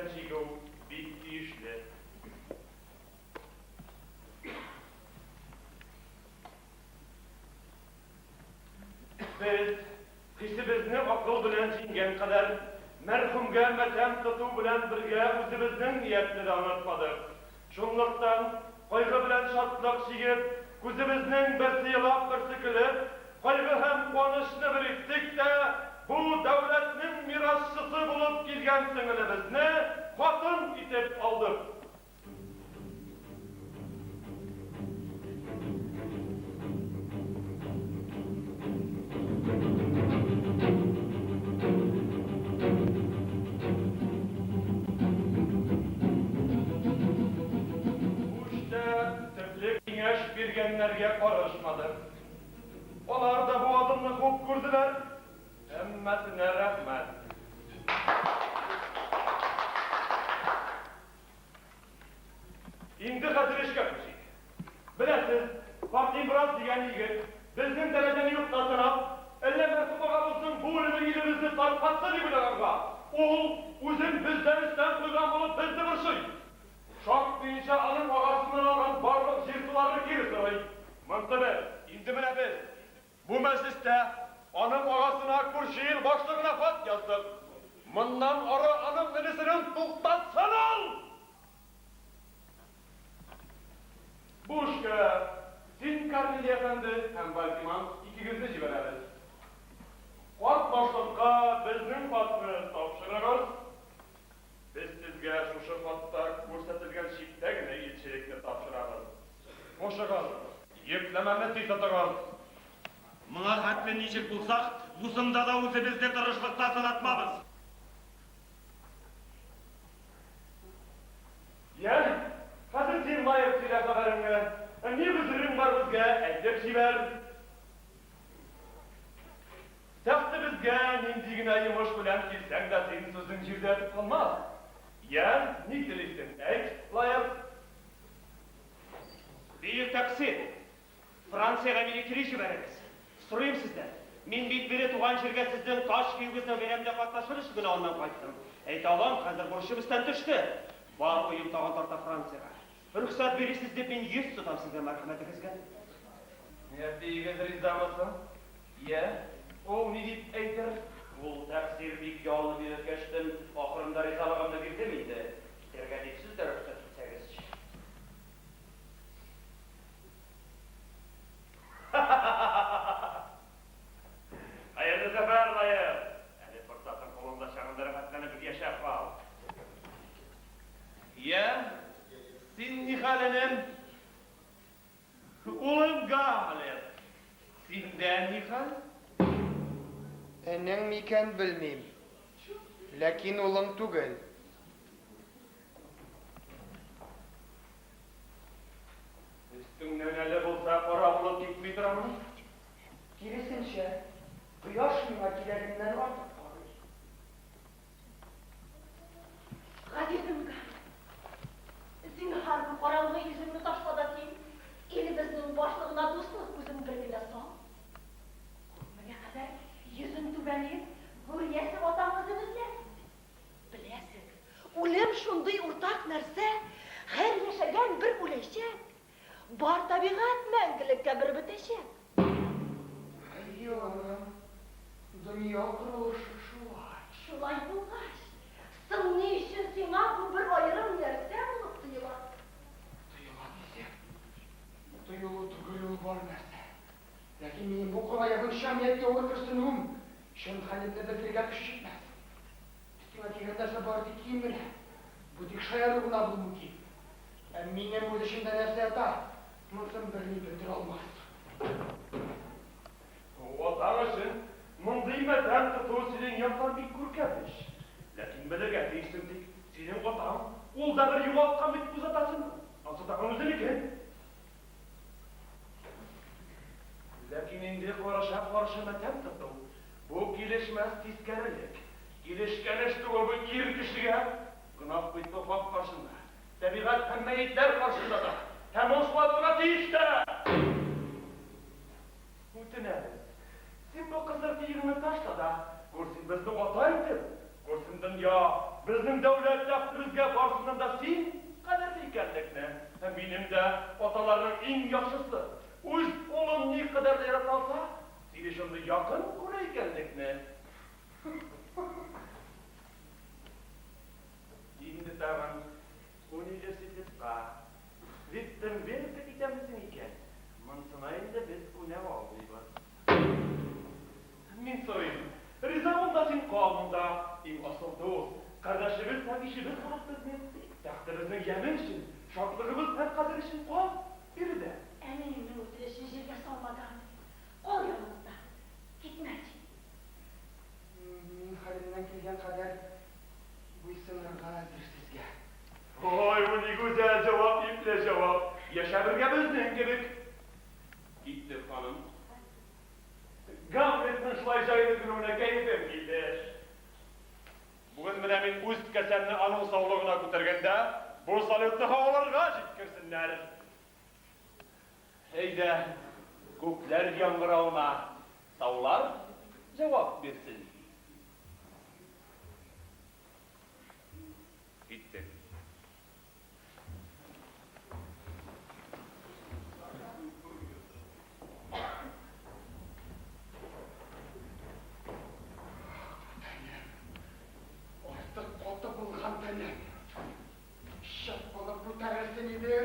Матәм чигү бик тиешле. Без, хисебезне акыл белән җиңгән кадәр, мәрхүмгә матәм тоту белән бергә үзебезнең ниятне дә онытмадык. Шунлыктан, кайгы белән шатлык чигеп, күзебезнең берсе елап, берсе көлеп, кайгы һәм куанычны бер иттек тә, бу дәүләтнең мирасчысы булып килгән сеңелебезне хатын итеп алдык. Бу эштә төпле киңәш биргәннәргә карышмадык. Алар да бу адымны хуп күрделәр. Һәммәсенә рәхмәт. Инде хәзер эшкә күчик. Беләсез, Фатимраз дигән егет, безнең дәрәҗәне юкка санап, әллә мәрхүм агабызның бу үлеме илебезне таркатты дип уйлаганга, ул, үзен бездән өстән куйган булып, безне борчый. Шарт буенча аның агасыннан алган барлык җир-суларны кире сорый. Монсы бер. Инде менә без, Бу мәҗлестә аның агасына күрше ил башлыгына хат яздык. Моннан ары аның энесенең туктатсын ул! Бу эшкә син, Корнилий әфәнде, һәм Вальдеман икегезне җибәрәбез. Карт башлыкка безнең хатны тапшырыгыз. Без сезгә шушы хатта күрсәтелгән чиктә генә илчелекне тапшырабыз. Хушыгыз, йөкләмәне тиз тотыгыз. Моңа хәтле ничек булсак, бусында да үзебезне тырышлыкта сынатмабыз. Йә, хәзер син лаек сөйлә хәбәреңне. Ни гозерең бар безгә, әйтеп җибәр. Тәхтебезгә нинди генә йомыш белән килсәң дә син сүзең җирдә ятып калмас. Йә, ни телисең, әйт, Лаэрт. Бөек тәкъсир! Франциягә мине кире җибәрегез. Сорыйм сездән, мин бит бире туган җиргә сезнең таҗ киюегезнең бәйрәмендә катнашыр өчен генә аннан кайттым. Әйтә алам, хәзер бурычым өстән төште. Бар уем тагын тарта Франциягә. Рөхсәт бирерсез дип мин йөз тотам сезнең мәрхәмәтегезгә. Әтиегез ризамы соң? Йә, ул ни дип әйтер? Ул, тәкъсир, бик ялынып йөдәткәчтен, ахырында ризалыгымны бирдем инде. Китәргә дип сез дә рөхсәт итсәгезче. Ха-ха-ха-ха-ха-ха! Хәерле сәфәр, Лаер! Әле форсатың кулыңда чагында рәхәтләнеп яшәп кал. Йә, син нихәл, энем? Улым Гамлет, синдә нихәл? Энең микән, белмим. Ләкин улың түгел. Өстеңнән әле булса кара болыт китми торамы? Киресенчә, кояш миңа кирәгеннән артык карый. Газизем Гамлет, зинһар бу караңгы йөзеңне ташла да син илебезнең башлыгына дуслык күзен бер генә сал. Күпмегә кадәр йөзең түбән иеп, гүр иясе атаң эзен эзләрсең? Беләсең, үлем шундый уртак нәрсә, һәр яшәгән бер үләчәк. Бар табигать мәңгелеккә бер бетәчәк. Әйе, анам, дөнья корылышы шулай. Шулай булгач, соң ни өчен сиңа бу бер аерым нәрсә булып тоела? Тоела дисәң, тоелу түгел ул бар нәрсә. Ләкин минем бу кара ягынча ниятке авыр көрсенүем, чын хәлемне белдерергә көч җитмәс. Өстеңә кигән нәрсә бары тик кием генә. Бу тик шаяру гына булу мөмкин. Ә минем үз эчемдә нәрсә ята, монысын берни белдерә алмас. Ватан өчен мондый матәм тоту синең яктан бик күркәм эш. Ләкин белергә тиешсең тик, синең атаң, ул да бер югалткан бит үз атасын, ансы тагын үзенекен. Ләкин инде карыша-карыша матәм тоту, бу килешмәс тискәрелек. Килешкән эш түгел бу ир кешегә. Гөнаһ бит бу хак каршында, табигать һәм мәетләр каршында да. Һәм ул шулай булырга тиеш тә! Үтенәбез, син бу кысыр киемеңне ташла да, күр син безне ата итеп, күрсен дөнья! Безнең дәүләт тәхтебезгә барысыннан да син кадерле икәнлекне, һәм минем дә аталарның иң яхшысы, үз улын никадәр дә ярата алса, сине шундый якын күрә икәнлекне. Инде тагын университетка, Виттенбергка китәмсең икән, монсына инде без күнә алмыйбыз. Мин сорыйм, риза бул да син кал монда, иң асыл дус, кардәшебез һәм ишебез булып безнең тәхтебезнең яме өчен, шатлыгыбыз һәм кадере өчен кал биредә. Әниеңнең үтенечен җиргә салма да, кал яныбызда, китмә, ди. Мин хәлемнән килгән кадәр буйсынырга әзер сезгә. Ой, бу ни гүзәл җавап, ипле җавап! Яшә бергә безнең кебек! Киттек, ханым. Гамлетның шулай җайлы көлүенә кәефем килде. Бүген менә мин үз касәмне аның саулыгына күтәргәндә, бу салютны һаваларга җиткерсеннәр. Әйдә, күкләр яңгыравына таулар җавап бирсен. Киттек. Тәнем, артык каты булган тәнем. Чык булып күтәрелсен иде.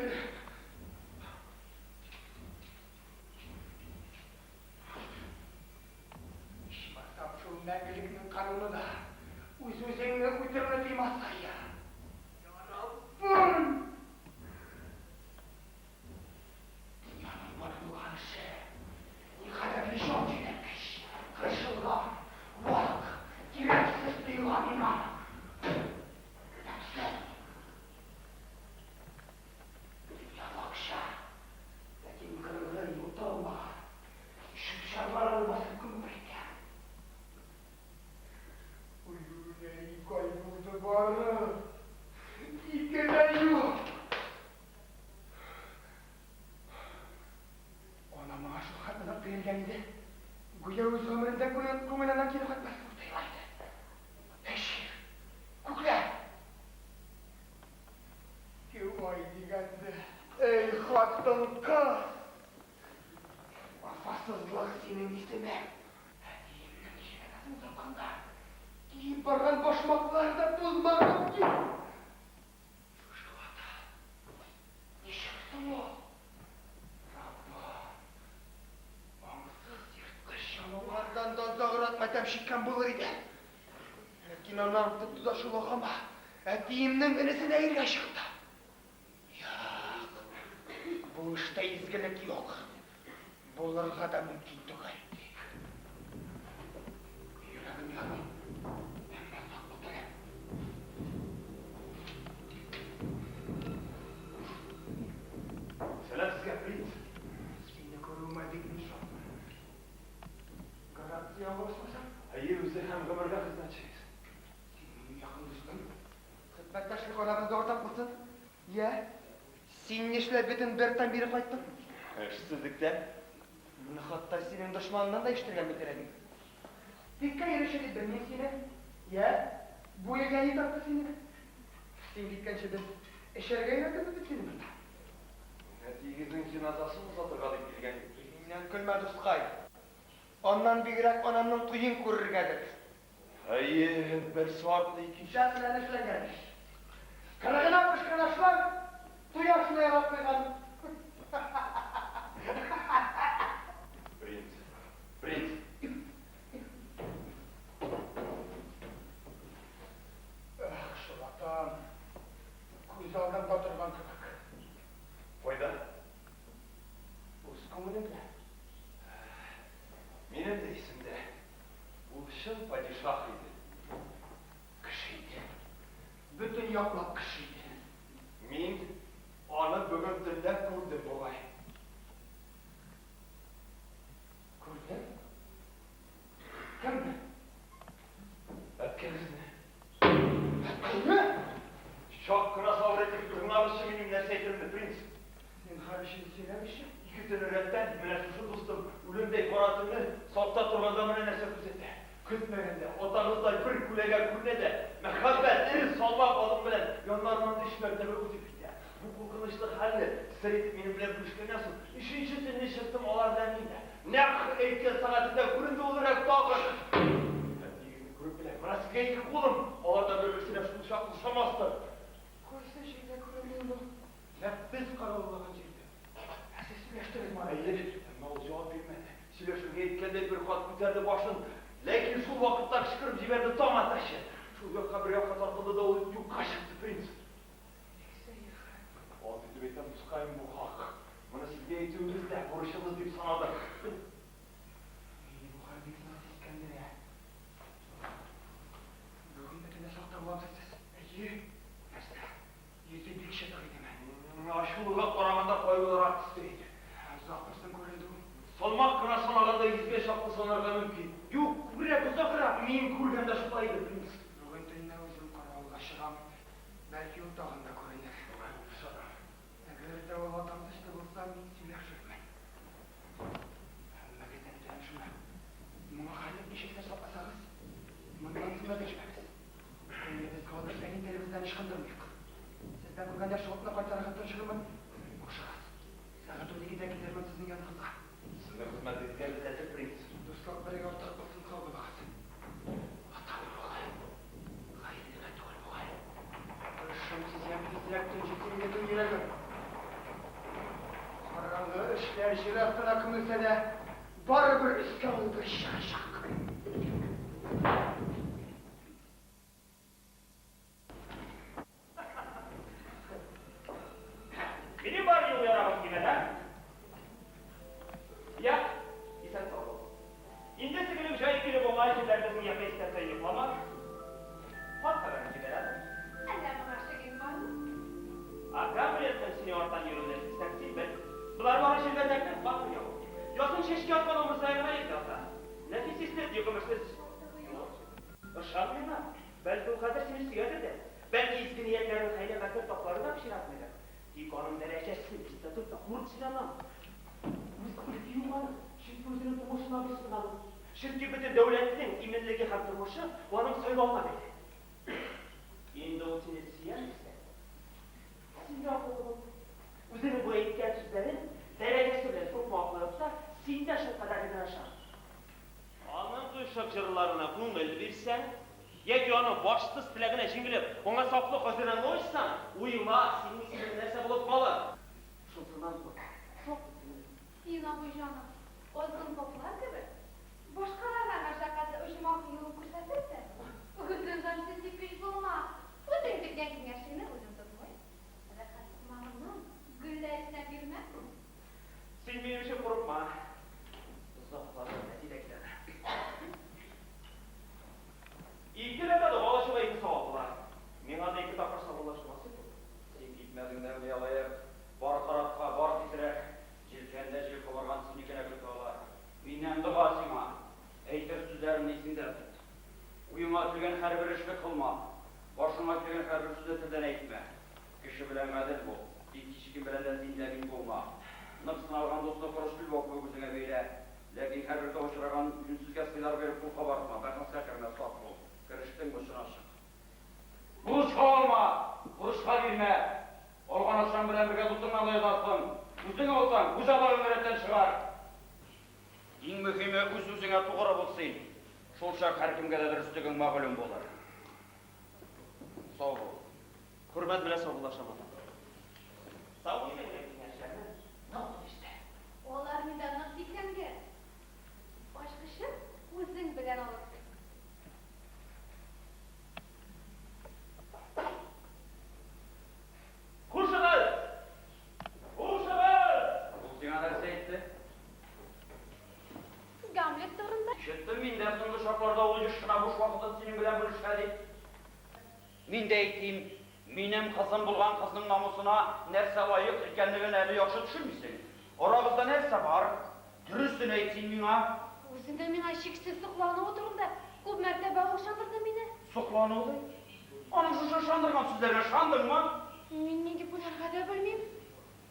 Ичмасам, шул мәңгелекнең кануны да үз-үзеңне үтерүне тыймаса я. Я Раббым! Дөньяның бар булган эше никадәрле җан җиләткеч, кыршылган, вак, кирәксез тоела миңа. Нәфсем! Дөнья бакча, ләкин кыргый, буталмаган, чүп-чарлар аны басып күмеп әйтә. Үлүенә ике ай булды бары. Ике дә юк. Ана моңа шул хәтле нык бирелгән иде. Гүя үз гомерендә күңел аннан кире кайтмас кебек тоела иде. Әй җир, күкләр! Ике ай дигәндә, әй хатын-кыз! Вафасызлык синең исемең. Әтиемнең җеназасын озатканда, киеп барган башмаклар да тузмаган бит. Шушы хата ничек соң ул? Раббы, аңсыз ерткыч җанвардан да озаграк матәм чиккән булыр иде. Ләкин анам тотты да шул агама, әтиемнең энесенә иргә чыкты. Юк, бу эштә изгелек юк. Булырга да мөмкин түгел. Тик йөрәгем ярый, әмма сак бу телем. Сәлам сезгә, принц. Сине күрүемә бик мин шатмын. Горацио булышмасаң? Әйе, үзе һәм гомергә хезмәтчегез. Син минем якын дустым. Хезмәттәшлек арабызда уртак булсын. Йә, син нишләп бөтен Берттан бире кайттың? Эшсезлектән. Моны хатта синең дошманыңнан да ишетергә мөмкин. Тиккә йөрүче дип белмим сине. Йә, бу илгә ни тартты сине? Син киткәнче без эчәргә өйрәтербез бит сине монда. Мин әтиегезнең җеназасын озатырга дип килгән идем. Миннән көлмә, дускай. Аннан бигрәк анамның туен күрергәдер. Әйе, берсе артлы икенчесе. Җан белән эшләнгән эш. Кырыгына пешкән ашлар туй ашына ярап куйган. Принц, принц. Эх, шул атам, күз алдымда торган кебек. Кайда? Үз күңелемдә. Минем дә исемдә. Ул чын падишаһ иде. Кеше иде. Бөтен яклап кеше иде. Мин аны бүген төнлә күрдем бугай. Күрдең? Кемне? Әткәгезне. Әткәйне? Чак кына сабыр итеп тыңлагызчы минем нәрсә әйтеремне, принц. Зинһар өчен сөйләмичә. Ике төн рәттән менә шушы дустым үлемдәй кара төнне сакта торганда менә нәрсә күзәтә. Көтмәгәндә, атагыздай бер күләгә күренә дә, мәһабәт, эре, салмак адым белән яннарыннан өч мәртәбә үтеп китә. Бу куркынычлы хәлне сер итеп минем белән бүлешкәннән соң, өченче төнне чыктым алар белән мин дә. Нәкъ әйткән сәгатендә күренде ул өрәк тагын. Әтиегезне күреп беләм. Менә сезгә ике кулым! Алар да бер-берсенә шул чаклы ошамастыр. Кайсы җирдә күренде инде ул? Нәкъ без каравыллаган җирдә. Ә сез сөйләштегезме аның Әйе, әмма ул җавап бирмәде. Сөйләшергә әйткәндәй бер кат күтәрде башын. Ләкин шул вакытта кычкырып җибәрде таң атачы. Шул якка бер якка тартылды да ул юкка чыкты, принц. Бик сәер хәл. Аз итеп әйтәм, дускаем, бу хак. Моны сезгә әйтүебез дә бурычыбыз дип санадык. Мине бу хәл бик нык сискәндерә. Бүген дә төнлә сакта булам сез. Әйе. Нәрсә? Йөзе бик чытык идеме? Ачулыга караганда кайгылырак төстә иде. Озак торсын күренде ул. Салмак кына санаганда йөзгә чаклы санарга мөмкин. Юк, күбрәк, озаграк. Мин күргәндә шулай иде, принц. Бүген төнлә үзем каравылга чыгам. Бәлки ул тагын да күренер. Моңа мин ышанам. Әгәр дә ул атам төсле булса, мин сөйләшермен. Һәммәгездән үтенәм шуны, моңа хәллек ничек тә сакласагыз, моннан соң да дәшмәгез. Күңелебезгә алып, әни телебездән ычкындырмыйк. Сездән күргән яхшылыкны кайтарырга тырышырмын. Хушыгыз. Сәгать уникедә килермен сезнең яныгызга. Сезнең хезмәтегезгә без әзер, принц. Дуслык бергә уртак булсын, сау булыгыз. Атам рухы. Хәерлегә түгел бу хәл. Бер шом сизәм, тизрәк төн җитсен иде төн йөрәгем. Караңгы эшләр җир астына күмелсә дә, барыбер өскә ул бер чыгачак. Минем бар юл ярагым көймәдә. Я, исән-сау бул. Инде сеңелем җай килеп уңай җилләр безнең якка искән саен йоклама. Хат хәбәрен җибәрәбез. Әллә моңа шигең бармы? Ә Гамлетның синең арттан йөрүен әйтсәң, син бел. Болар бары җилбәзәкнең батыр явы. Язын чәчкә аткан умырзая гына иртә ата. Нәфис эстет йокымышсыз. Ышан миңа, бәлки ул хәзер сине сөядер дә, бәлки изге ниятләрен хәйлә-мәкер таплары да пычратмыйдыр. Тик аның дәрәҗәсе, чиста тотта, курык син аннан. Үз ирке юк аның, чөнки үзенең тумышына буйсынган ул. Чөнки бөтен дәүләтнең иминлеге һәм тормышы аның сайлавына бәйле. Инде ул сине сөям дисә, син дә акыллы бул. Үзенең бу әйткән сүзләрен дәрәҗәсе белән күпме аклый алса, син дә шулкадәр генә ышан. Аның кыйшык җырларына күңел бирсәң, яки аның башсыз теләгенә җиңелеп, аңа сафлык хозурыңны ачсаң, уйла, синең исемең нәрсә булып калыр? Шунсыннан курк. Сак бул, сеңлем. Син, абый җаным, азгын поплар кебек, башкаларга мәшәкатьле оҗмах юлын күрсәтеп тә, үзең гамьсез сипкеч булма. Үзең биргән киңәшеңне үзең тотмый, рәхәт кунагыңнан гөлләр исенә бирмә. Син минем өчен курыкма. Озакламый әти дә килер. Икеләтә дога алучыга ике савап була. Миңа да ике тапкыр саубуллашу насыйп булды. Син китмәдең дә оялаек. Бар корабка, бар тизрәк. Җилкәндә җил кабарган синекенә көтә алар. Миннән дога сиңа. Әйтер сүзләремне исеңдә тот. Уеңа килгән һәрбер эшне кылма. Башыңа килгән һәрбер сүзне телдән әйтмә. Кеше белән гадел бул, тик һичкем белән дә тиң дә миң булма. Нык сыналган дусны корыч билбау кебек үзеңә бәйлә. Ләкин һәрбер тау очраган юньсезгә сыйлар биреп кул кабартма, бәхәскә кермә, сак бул. Керештең, очына чык. Бурычка алма, бурычка бирмә. Алган акчаң белән бергә дусыңнан да язарсың. Үзең алсаң, үз абруең рәттән чыгар. Иң мөһиме, үз-үзеңә тугры бул син. Шулчак һәркемгә дә дөреслегең мәгълүм булыр. Сау бул. Хөрмәт белән саубуллашам, ата. Сау бул, сеңлем, киңәшләрне нык тот истә. Алар миндә нык бикләнгән. Ачкычын үзең белән алып кайт. Хушыгыз! Хушыгыз! Ул сиңа нәрсә әйтте? Гамлет турында. Ишеттем мин дә, соңгы чакларда ул еш кына буш вакытын синең белән бүлешә, дип. Мин дә әйтим, минем кызым булган кызның намусына нәрсә лаек икәнлеген әле яхшы төшенмисең. Арагызда нәрсә бар? Дөресен әйт син миңа. Үзенең миңа чиксез соклануы турында күп мәртәбә ул ышандырды мине. Соклану ди? Аның шушы ышандырган сүзләренә ышандыңмы? Мин ни дип уйларга да белмим.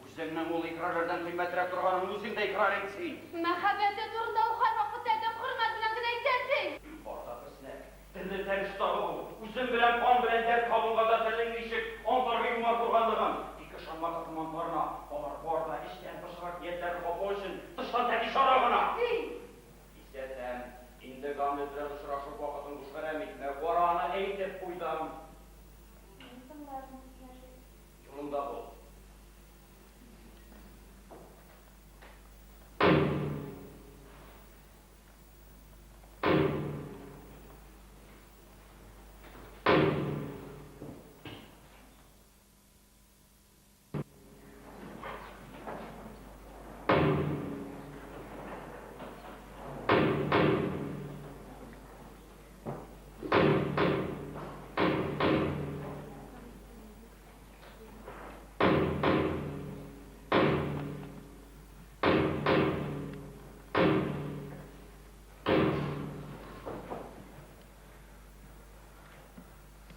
Үзеңнең ул икърарлардан кыйммәтрәк торганыңны үзең дә икърар ит син. Мәхәббәте турында ул һәрвакыт әдәп-хөрмәт белән генә әйтә син. Бар да. Терелтәм тагы бу. Үзем белән кан белән дәрт кабынганда телнең ничек аңларга юмарт булганлыгын. Тик ышанма кызым антларына. Алар бар да эчтән пычрак ниятләрен каплау өчен тыштан тәти чара гына. Әти! Кисәтәм, инде Гамлет белән очрашып вакытын буш әрәм итмә. Караны әйтеп куйдым. Мин тыңлармын, Мәҗит. Юлыңда бул.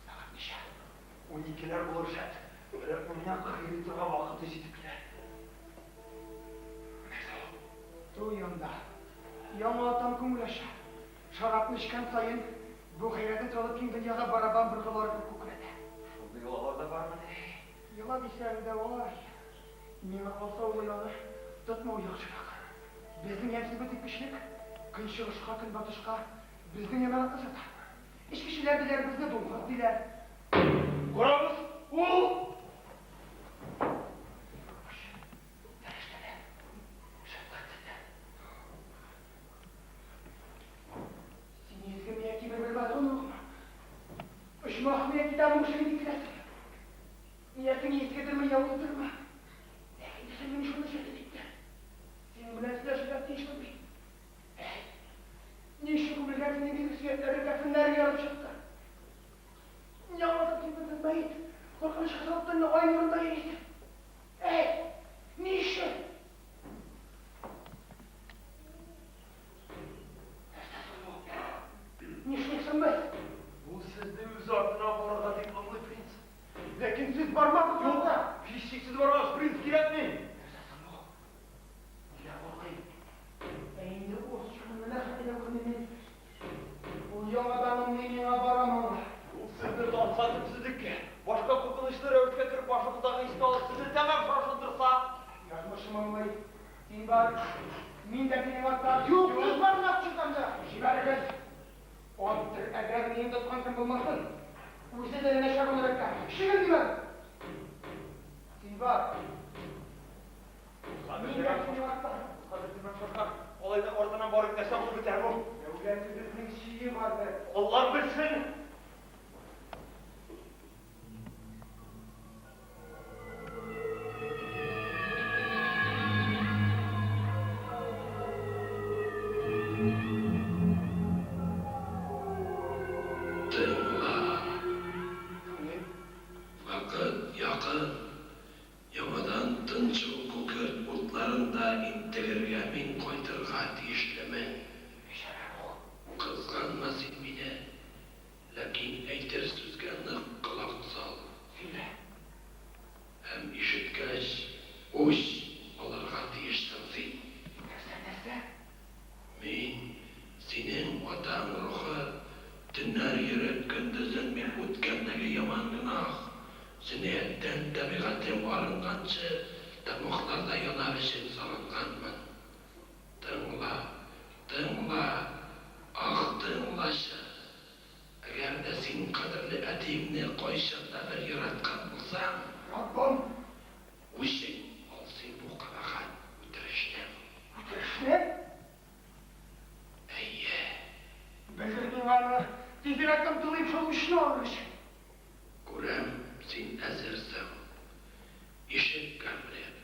Сәгать ничә? Уникеләр булыр шәт. Берәр уйнап хәер торган вакыты җитеп килә. Нәрсә ул? Туй анда. Яңа атам күңел ача. Шәрабны эчкән саен, бу гайрәтен салып киң дөньяга барабан быргылары күк күкрәтә. Шундый йолалар да бармыни? Йола дисәң дә вай. Миңа калса ул йоланы тотмау яхшырак. Безнең ямьсез бу типкечлек көнчыгышка, көнбатышка безнең яманатны сата. Эчкечеләр диләр безне, дуңгыз диләр. Карагыз, ул! Фәрештәләр, шәфкатьсезләр. Син изгеме яки бер-бер Мадонна рухымы? Оҗмахмы яки тәмуг эшенең китерәсеңме? Ниятең изгедерме, явыздырмы? Ләкин дә син мине шуны җәлеп иттең. Синең белән сөйләшергә тиешмен мин. Әй, ни өчен күмелгән синең изге сөякләрең кәфеннәрең ярып чыкты? Ни аңлатып син безнең мәет куркынычка салып төнне ай нурында йөрисең? Әй, ни өчен? Нәрсә соң бу? Нишлик соң без? Ул сезне үз артына барырга дип ымлый, принц. Ләкин сез бармагыз Юк, анда. һичшиксез бармабыз, принц, кирәкми. Нәрсә соң бу? Нигә куркыйм? Ә инде ул чыкны хәтле дә күрмим мин. Ул яңадан ымлый миңа, барам аңа. Ул сезне тартса төпсезлеккә, башка куркынычлы рәвешкә кереп башыгыздагы исне алып сезне тәмам шашындырса? Язмышым ымлый. Син бар, мин дә синең арттан. Юк, сез бармакчы анда. Җибәрегез. Аттыр, әгәр мине тоткан кем булмасын. Үзе дә янәшә ул рәткә. Чиген димәм. Син бар. Хәзер Мин дә тәмам синең арттан. Хәзер тәмам шашкан. Алай да артыннан барып нәрсә булып бетәр бу? Дәүләтебезнең чиге бардыр. Алла белсен! Тыңла, Тыңлыйм. вакыт якын, яңадан тынчу күкерт утларында интегергә мин кайтырга тиешлемен. Бичара рух. Кызганма син мине, ләкин әйтер сүзгә нык колак сал. Сөйлә. Һәм ишеткәч, үч алырга тиешсең син. Нәрсә, нәрсә? Мин, синең атаң рухы, төннәр йөреп, көндезен мин үткәндәге яман гөнаһ, җинаятьтән табигатем арынганчы тәмугларда янар өчен салынганмын. Тыңла, тыңла, ах, тыңлачы! Әгәр дә син кадерле әтиеңне кайчан да бер яраткан булсаң, Раббым, үчең ал син бу кабахәт үтерешнең. Үтерешне? Әйе. Белдер миңа аны. Тизрәк омтылыйм шул үчне алыр өчен. Күрәм, син әзерсең. Ишет, Гамлет,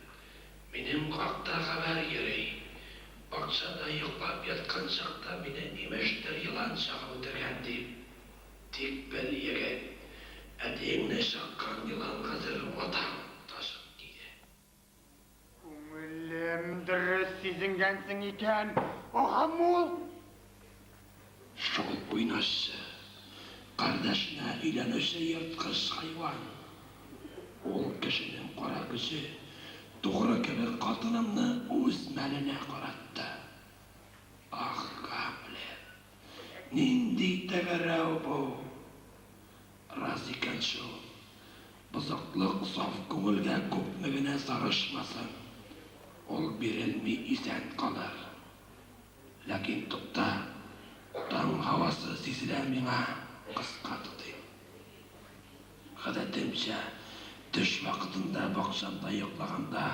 минем хакта хәбәр йөри. Бакчада йоклап яткан чакта мине имештер елан чагып үтергән дип. Тик бел, егет, әтиеңне чаккан елан хәзер атаң таҗын киде. Күңелем, дөрес сизенгәнсең икән. Агам ул. Шул уйнашчы, кардәшенә өйләнүче ерткыч хайван. Ул кешенең кара көче, тугры кебек хатынымны үз мәленә каратты. Ах, Гамлет, нинди тәгәрмәч! тәгәрәү бу! Рас икән шул, бозыклык саф күңелгә күпме генә сарышмасын, ул бирелми исән калыр. Ләкин тукта, таң һавасы сизелә миңа, кыска тотыйм. Гадәтемчә, төш вакытында бакчамда йоклаганда,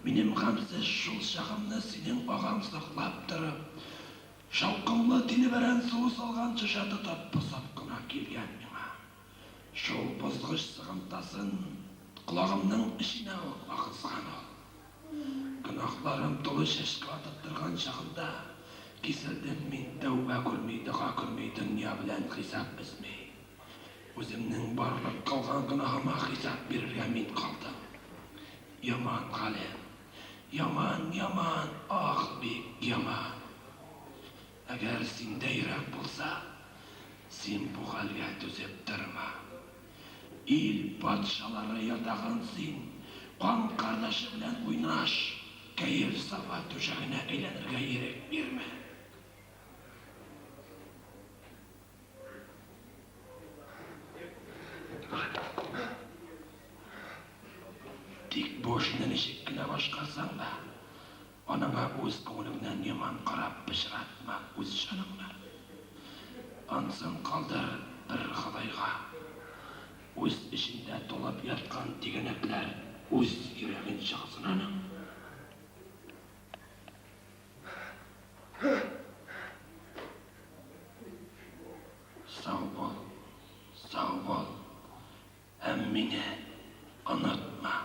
минем гамьсез шул чагымны синең агаң саклап торып, шаукымлы тилебәрән суы салган шешә тотып посып кына килгән миңа. Шул бозгыч сыгынтасын колагымның эченә үк агызган ул. Гөнаһларым тулы чәчкә атып торган чагында киселдем мин, тәүбә күрми, дога күрми, дөнья белән хисап өзми. Үземнең барлык кылган гөнаһыма хисап бирергә мин калдым. Яман хәлем. Яман, яман, ах, бик яман. Әгәр синдә йөрәк булса, син бу хәлгә түзеп торма. Ил патшалары ятагын син кан кардәше белән уйнаш, кәеф-сафа түшәгенә әйләнергә ирек бирмә. Тик бу эшне ничек кенә башкарсаң да, анаңа үз күңелеңнән яман карап пычратма үз җаныңны. Ансын калдыр бер Ходайга. Үз эчендә тулып яткан тигәнәкләр үз йөрәген чаксын аның. Сау бул, сау бул һәм мине онытма.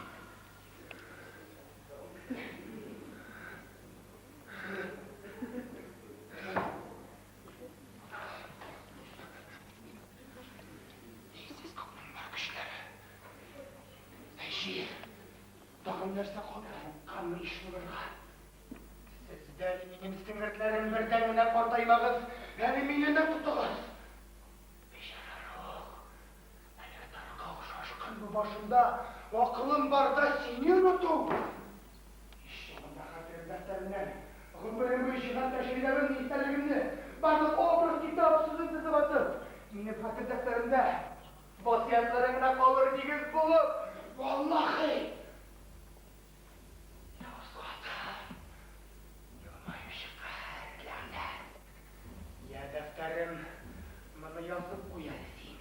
Сез күкнең бар көчләре. Әй, җир, тагын нәрсә калды канлы иш булырга? Сез дә әле минем сеңерләрем бердән генә картаймагыз, әле мине нык тотыгыз. Бичара рух, әлеге таркау шашкын бу башымда акылым барда сине оныту. Һич югында хәтерем дәфтәреннән гомерем буе җыйган тәҗрибәмне, истәлегемне, барлык образ, китап, сүзен тезеп атып, минем хәтер дәфтәремдә васыятьләрең генә калыр нигез булып, валлаһи! Явыз хатын, елмаючы каһәр, ләгънәт! Йә, дәфтәрем, моны язып куй әле син.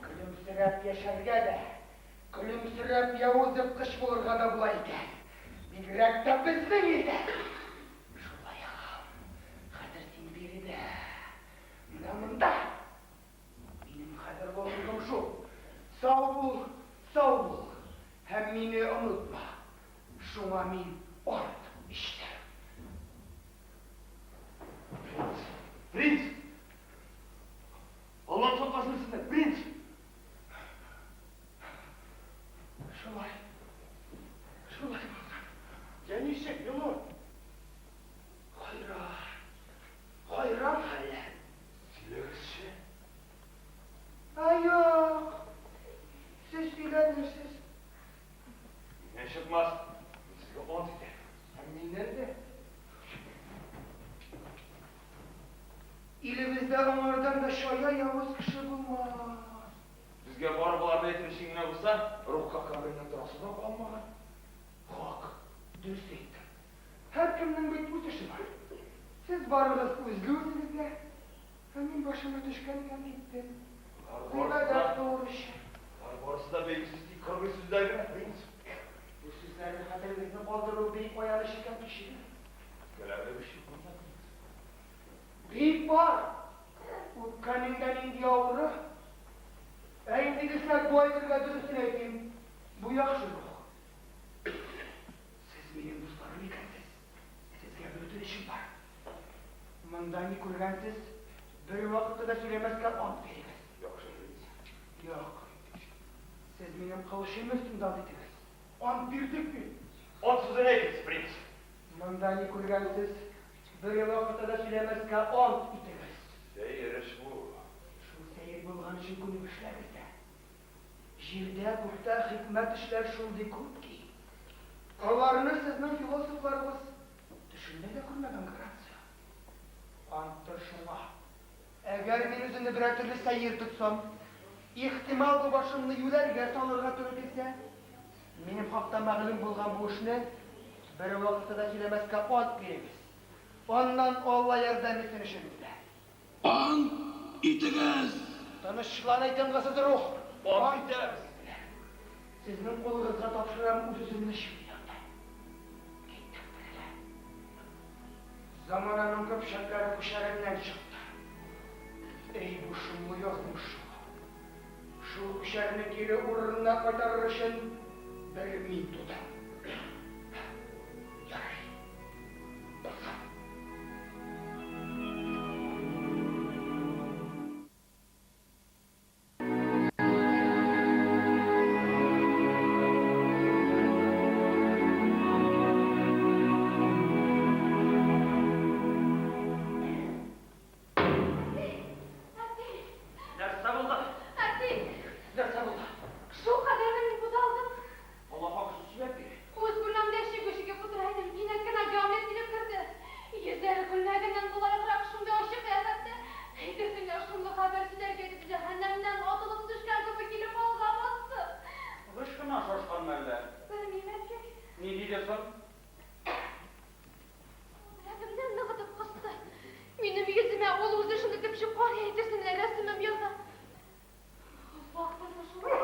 Көлемсерәп яшәргә дә, көлемсерәп явыз ерткыч булырга да була икән. Бигрәк тә безнең илдә. Шулай, агам, хәзер син биредә, менә монда. Минем хәзер лозунгым шул, сау бул, сау бул һәм мине онытма. Шуңа мин ант эчтем. Принц! Принц! Аллам сакласын сезне, принц! Шулай, шулай булсын. Я ничек, милорд? Хайран, хайран хәлләр. Сөйләгезче. Ә юк, сез сөйләнерсез. Миннән чыкмас, мин сезгә ант итәм. Һәм миннән дә. Илебездә аңардан да чая явыз кеше булмас. Безгә бары боларны әйтер өчен генә булса, рухка кабереннән торасы да калмаган. Хак, дөрес әйттең. Һәркемнең бит үз эше бар. Сез барыгыз үзле-үзегезгә, ә мин башыма төшкән икән киттем. Гыйбадәт кылыр өчен. Болар барысы да бәйгесез тик кыргый сүзләр генә, принц. Бу сүзләрне хәтерегездә калдыру бик аяныч икән, кичерегез. Үпкәләрлек эш юк монда, принц. Бик бар. Үпкәнең дә нинди авыры. Ә инде дисәк, бу әйбергә дөресен әйтим, бу яхшы рух. Сез минем дусларым икәнсез. Сезгә бер үтенечем бар. Монда ни күргәнсез, бервакытта да сөйләмәскә ант бирегез. Яхшы, принц. Юк. Сез минем кылычым өстендә ант итегез. Ант бирдек бит. Ант сүзен әйтегез, принц. Монда ни күргәнсез, бервакытта да сөйләмәскә ант итегез. Сәер эш бу. Шул сәер булган өчен күнеп эшләгез дә. Җирдә, күктә хикмәт эшләр шундый күп ки, аларны сезнең философларыгыз төшендә дә күрмәгән, Горацио. Анттыр шуңа. Әгәр мин үземне берәр төрле сәер тотсам, ихтимал бу башымны юләргә салырга туры килсә, минем хакта мәгълүм булган бу эшне бервакытта да сөйләмәскә ант бирегез. Аннан Алла ярдәм итсен эшегездә. Ант итегез! Тынычлан, әй тынгысыз рух! Ант итәбез! Сезнең кулыгызга тапшырам үз-үземне чын якта. Киттек бергә. Замананың көпчәкләре күчәреннән чыкты. Әй, бу шомлы язмыш юлы. Шул күчәрне кире урынына кайтарыр өчен бер мин тудым. Ярый. Булсын. Әти! Әти! Нәрсә булды? Әти! Нәрсә булды? Шулкадәрле мин буталдым. Алла хакы өчен сөйләп бир. Үз бүлмәмдә чигү чигеп утыра идем, кинәт кенә Гамлет килеп керде. Йөзләре күлмәгеннән болайгырак шундый ачы кыяфәттә, әйтерсең лә шомлы хәбәр сөйләргә дип җәһәннәмнән атылып төшкән кебек килеп алга басты. Гышкына шашкан мәллә? Белмим, әткәй. Ни диде соң? Беләгемнән ныгытып кысты. Минем йөземә ул үзе шундый төпчек карый, әйтерсең лә рәсемем яза. Озак торды шулай.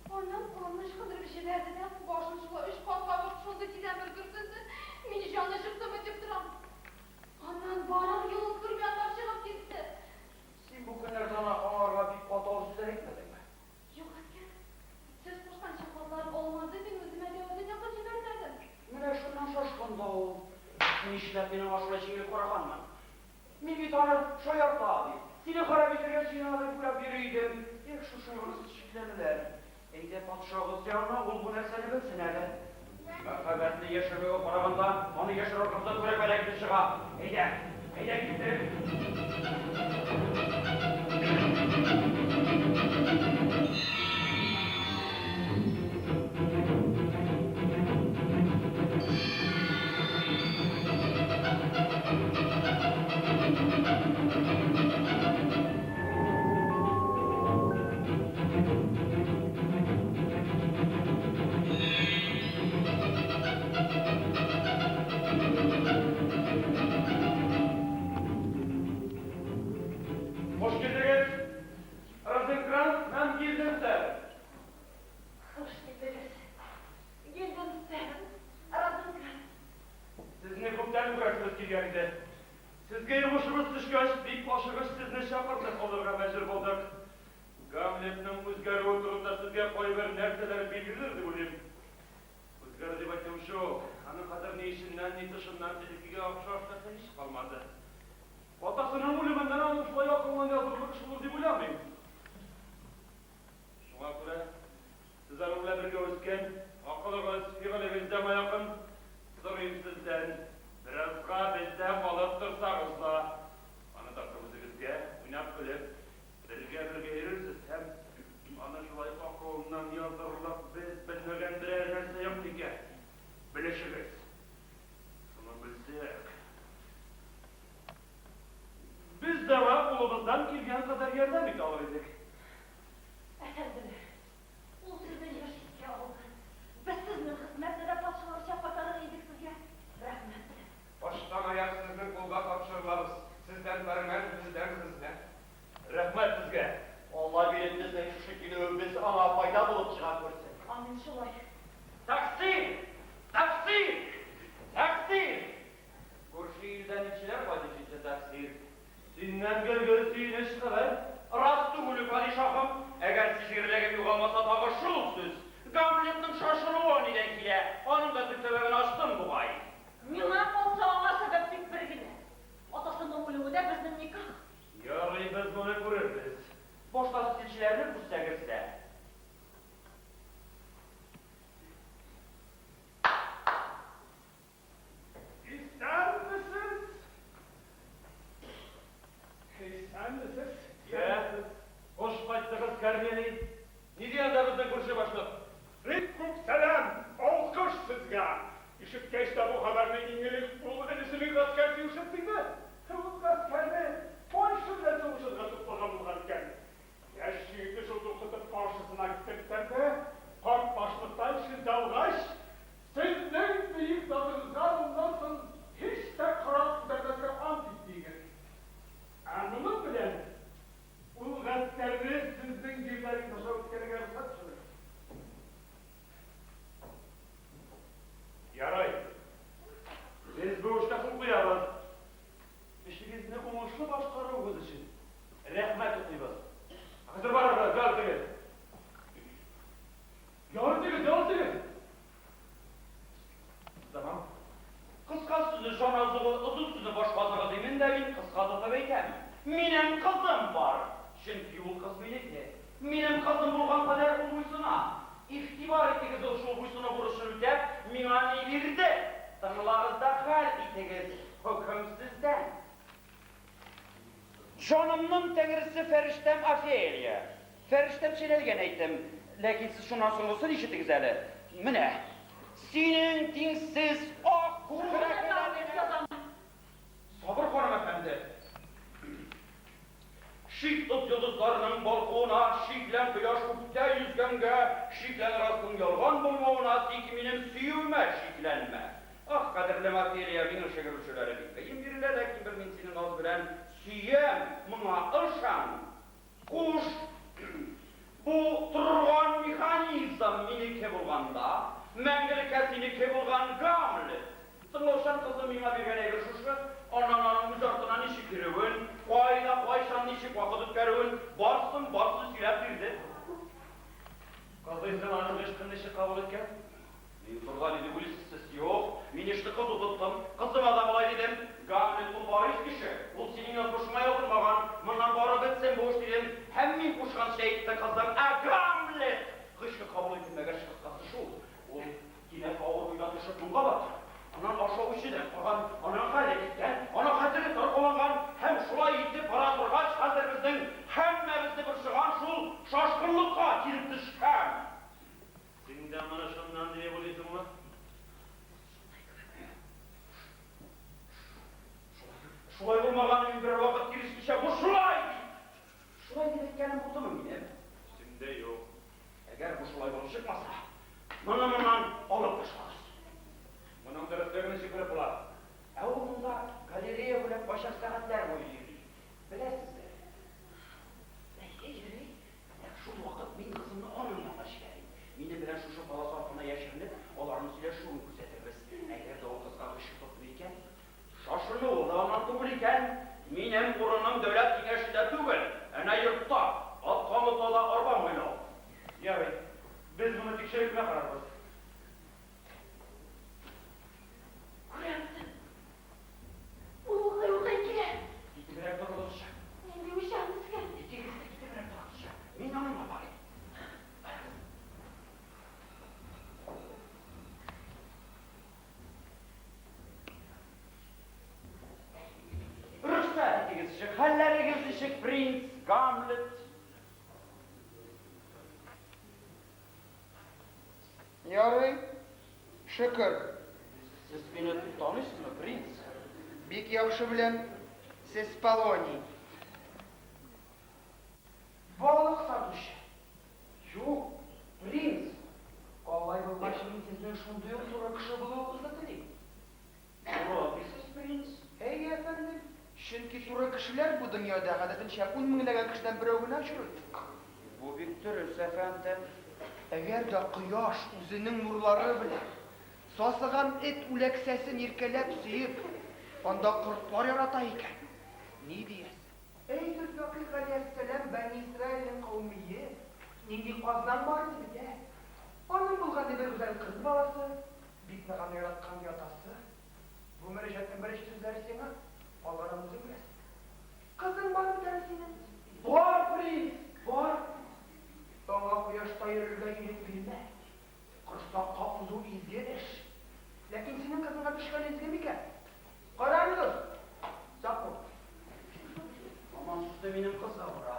Аннан кулымны ычкындырып җибәрде дә, башын шулай өч кат кагып, шундый тирән бер көрсенде. Мин җаны чыктымы дип торам. Аннан барыр юлын күрми атлап чыгып китте. Син бу көннәрдә ана аңарга бик каты авыр сүзләр әйтмәдеңме? Юк, әткәм. Сез кушканча хатлар алмады, мин үземә дә үзен якын җибәрмәдем. Менә шуннан шашкан да ул. Нишләп мин аңа шулай җиңел караганмын? Мин бит аны шаярта дип, сине харап итәргә җыена дип уйлап йөри идем. Эх, шушы урынсыз шикләнүләр. Әйдә патшагыз янына, ул бу нәрсәне белсен әле. Мәхәббәтне яшерүгә караганда, аны яшерү аркасында күбрәк бәла килеп чыга. Әйдә, әйдә киттек. Хуш килдегез, Розенкранц һәм Гильденстерн! Хуш килдегез, Гильденстерн, Розенкранц. Сезне күптән күрәсебез килгән иде. Сезгә йомышыбыз төшкәч, бик ашыгыч сезне чакыртып алырга мәҗбүр булдык. Гамлетның үзгәрүе турында сезгә кайбер нәрсәләр билгеледер дип уйлыйм. Үзгәрү дип әйтүем шул, аның хәзер ни эченнән, ни тышыннан элеккегә охшаш нәрсә һич калмады. Атасының үлеменнән аның шулай акылыннан язырлык эш булыр дип уйламыйм. Шуңа күрә, сез аның белән бергә үскән, акылыгыз, фигылегез дә аңа якын. Сорыйм сездән, беразга бездә калып торсагыз да, аны тартып үзегезгә, уйнап-көлеп, бергә-бергә йөрерсез һәм аны шулай акылыннан яздырырлык без белмәгән берәр нәрсә юк микән? Белешегез. Шуны белсәк, без дә аңа кулыбыздан килгән кадәр ярдәм итә алыр идек. Әфәнделәр, ул сезне еш искә алды. Без сезнең хезмәтне дә патшаларча кайтарыр идек сезгә. Рәхмәт. Баштан аяк сезнең кулга тапшырылабыз. Сездән фәрман, бездән хезмәт. Рәхмәт сезгә. Алла биреп безнең шушы килүебез аңа файда булып чыга күрсен. Амин шулай. Тәкъсир! Тәкъсир! Тәкъсир! Күрше илдән илчеләр кайтып җитте, тәкъсир. Синнән гел-гел сөенеч хәбәр. Рас түгел, падишаһым. Әгәр сизгерлегем югалмаса, тагы шул сүз. Гамлетның шашынуы нидән килә? Аның да төп сәбәбен ачтым бугай. Миңа калса, аңа сәбәп тик бер генә. Атасының үлүе дә безнең никах. Ярый, без моны күрербез. Башта сез илчеләрне күрсәгез дә. Исәнмесез? Исәнмесез? Йә, хуш кайттыгыз, Корнелий. Ни ди анда безнең күрше башлык? Бик күп сәлам, алкыш сезгә. Ишеткәч тә бу хәбәрне иң элек ул энесенең гаскәр тиюшен тыйды. Ул гаскәрне Польша белән сугышырга Игътибар итегез, ул шул буйсыну бурычын үтәп, миңа ни бирде? Тыңлагыз да хәл итегез, хөкем сездән. Җанымның тәңресе фәрештәм Офелия. Фәрештәм чәнәлгән әйтем. Ләкин сез шуннан соңгысын ишетегез әле. Менә. Синең тиңсез ак күкрәкләреңә. Сабыр ханым әфәнде. Шик тот йолдызларының балкуына, шиклән кояш күктә йөзгәнгә, шиклән расның ялган булмавына, тик минем сөюемә шикләнмә. Ах, кадерлем Офелия, минем шигырь үлчәүләре бик кыен бирелә, ләкин бер мин сине наз белән сөям, моңа ышан. Хуш, бу торган механизм минеке булганда, мәңгелеккә синеке булган Гамлет. Тыңлаучан кызым миңа биргән әйбер шушы, аннан аның үз артыннан ничек йөрүен, кайда, кайчан, ничек вакыт үткәрүен, барсын-барсын сөйләп бирде. Кызый соң аның гыйшкын ничек кабул иткән? Мин кызга ни дип уйлыйсыз сез? Юк, мин эшне кызу тоттым. Кызыма да болай дидем, Гамлет ул варис кеше, ул синең язмышыңа язылмаган, моннан барып бетсен бу эш, дидем. Һәм мин кушканча итте кызым. Ә Гамлет! Гыйшкы кабул ителмәгәч, кыскасы шул, ул кинәт авыр уйга төшеп моңга баткан. Аннан ашау-эчүдән калган, аның хәле киткән, аның хәтере таркаланган һәм шулай итеп бара торгач, хәзер безнең һәммәбезне борчыган шул шашкынлыкка килеп төшкән. Син дә моны шуннан диеп уйлыйсыңмы? Шулай булмаган мин бервакыт киресенчә, бу шулай дип. Шулай дип әйткәнем булдымы минем? Исемдә юк. Әгәр бу шулай булып чыкмаса, моны моннан алып ташлагыз. Моның дөреслеген ничек белеп була? Ә ул монда галерея буйлап кайчак сәгатьләр буе йөри. Беләсезме? Әйе, йөри. Нәкъ шул вакыт мин кызымны аның янына җибәрим. Минем белән шушы палас артына яшеренеп, аларның сөйләшүен күзәтербез. Әгәр дә ул кызга гыйшык тотмый икән, шашынуы да аннан түгел икән, минем урыным дәүләт киңәшендә түгел, әнә йортта, ат камытлау да арба майлау. Ярый, без моны тикшереп кенә карарбыз. Күрәмсең, ул укый-укый килә. Китебрәк торыгызчы. Нинди уйчан мескен. Икегез дә китебрәк торыгызчы. Мин яныңа барыйм. Барыгыз. Рөхсәт итегезче, хәлләрегез ничек, принц Гамлет? Ярый, шөкер. Сез мине таныйсызмы, принц? Бик яхшы беләм, сез Полоний. Балык сатучы. Юк, принц. Алай булгач, мин сезнең шундый ук туры кеше булуыгызны телим. Туры дисез, принц? Әйе, әфәндем. Чөнки туры кешеләр бу дөньяда гадәтенчә ун меңләгән кешедән берәү генә очрый. Бу бик дөрес, әфәндем. Әгәр дә кояш үзенең нурлары белән сасыган эт үләксәсен иркәләп сөеп, анда кортлар ярата икән, ни диясең? Әй, Зөлфәкыйһ галәйһиссәлам, Бәни Исраилнең каумие, нинди казнаң бар иде бит, ә? Аның булган ди бер гүзәл кыз баласы, бик нык аны яраткан ди атасы. Бу мөрәҗәгатьнең беренче сүзләре сиңа, калганын үзең беләсең. Кызың бар бит әле синең. Бар, принц, бар. Аңа кояшта йөрергә ирек бирмә. Корсакка узу изге эш. Ләкин синең кызыңа төшкән изге микән? Караңгыз! Сак бул. Һаман сүзне минем кызга бора.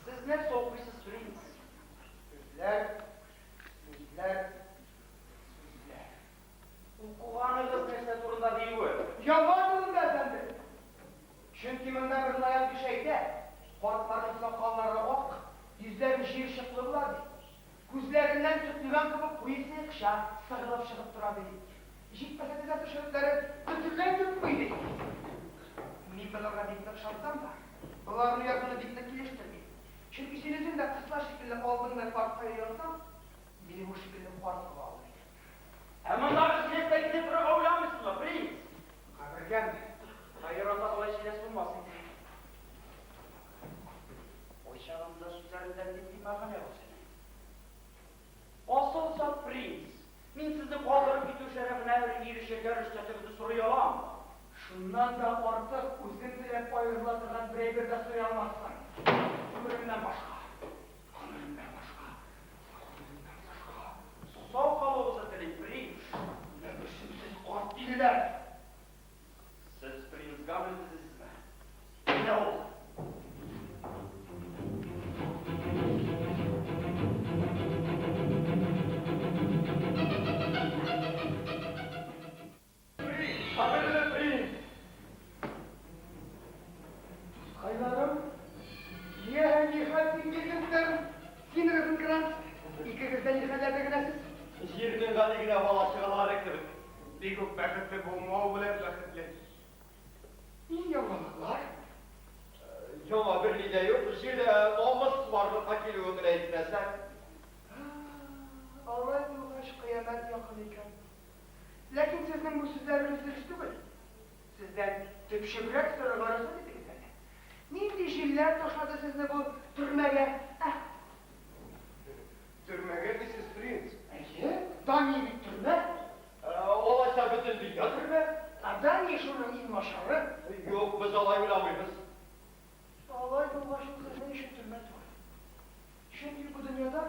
Сез нәрсә укыйсыз, принц? Сүзләр, сүзләр, сүзләр. Укыганыгыз нәрсә турында диюе? Яңа турында, әфәндем. Чөнки монда бер наян кеше әйтә, картларның сакаллары ак, йөзләре җыерчыклы була, ди. Күзләреннән сөтлегән кебек куе сыекча сыгылып чыгып тора, ди. Җитмәсә тезә төшерүләре бөтенләй тотмый, ди. Мин боларга бик нык ышансам да, боларны язуны бик нык килештермим. Чөнки син үзең дә кысла шикелле алдыңнан артка йөри алсаң, мине бу шикелле карт кыла алмый. Ә мондагы киләктә килеп торырга уйламыйсызмы, принц? Кабергәме? Хәер, ата болай җиләс булмас иде. Кайчагында сүзләрендә нинди мәгънә үзенең? Асыл зат принц, мин сезне калдырып китү шәрәфенә ирешергә рөхсәтегезне сорый аламмы? Шуннан да артык үзең теләп аерыла торган бер әйбер дә сорый алмассың. Үлемнән башка. Үзегез дә ни хәлләрдә генә сез? Җирнең гади генә бала-чагалары кебек. Бик үк бәхетле булмау белән бәхетле. Ни яңалыклар? Яңа берни дә юк, җирдә намус барлыкка килүен генә әйтмәсәң. Алай булгач, кыямәт якын икән. Ләкин сезнең бу сүзләрегез дөрес түгел. Сездән төпчебрәк сорарга рөхсәт итегез әле. Нинди җилләр ташлады сезне бу төрмәгә, ә? Төрмәгә дисез, принц? Әйе, Дания бит төрмә. Алайса бөтен дөнья төрмә? Ә Дания шуның иң начары. Юк, без алай уйламыйбыз. Алай булгач, ул сезнең өчен төрмә түгел. Чөнки бу дөньяда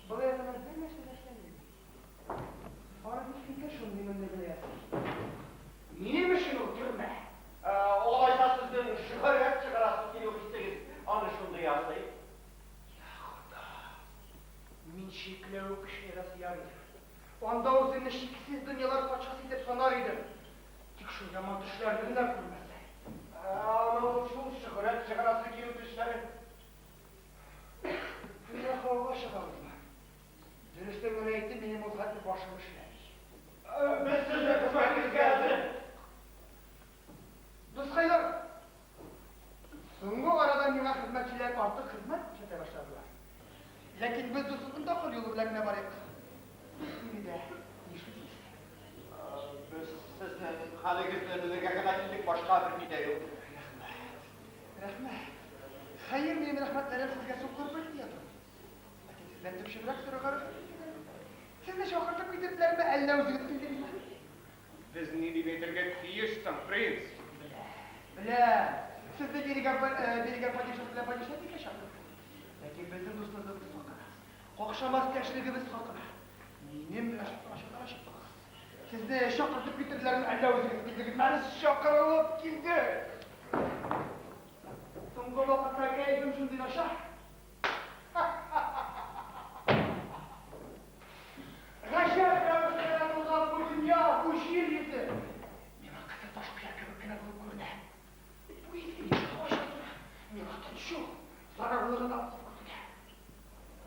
болай гына бер нәрсә дә эшләнми. Бары тик фикер шундый мондый гына ясый. Минем өчен ул төрмә. Алайса сезнең шөһрәт чыгарасы килү хисегез аны шундый ясый? Я Хода! Мин чикләвек көченә дә сыяр идем. Анда үземне чиксез дөньялар патшасы итеп санар идем. Тик шул яман төшләрне генә күрмәсәм. Аның шул шөһрәт чыгарасы килү төшләре. Төнлә һавага чыгабызмы? Дөресен генә әйтим, минем ул хәтле башым эшләми. Без сезнең хезмәтегезгә әзер. Дускайлар, соңгы арада миңа хезмәтчеләр артык хезмәт күрсәтә башладылар. Ләкин без дуслыкның такыр юлы белән генә барыйк. Биредә нишлисез? Без сезнең хәлегезне белергә генә килдек, башка берни дә юк. Рәхмәт. Рәхмәт. Хәер, минем рәхмәтләрем сезгә сукыр бер тия тормый. Ләкин сездән төпчебрәк сорарга рөхсәт итегез әле. Сезне чакыртып китерделәрме, әллә үзегез килдегезме? Без ни дип әйтергә тиеш соң, принц? Беләм, беләм. Сезне бирегә, бирегә падишаһ белән падишаһбикә чакырды. Ләкин безнең дуслыгыбыз хакына, какшамас яшьлегебез хакына, минем белән ачыктан-ачык булыгыз. Сезне чакыртып китерделәрме, әллә үзегез килдегезме? Әле чакырылып килдек. Соңгы вакытта кәефем шундый начар. Гаҗәп рәвештә яратылган бу дөнья, бу җир йөзе. Миңа кызыл таш кыя кебек кенә булып күренә. Бу изге ничек һава тора? Миңа тынчу, зарарлы гына булып күренә.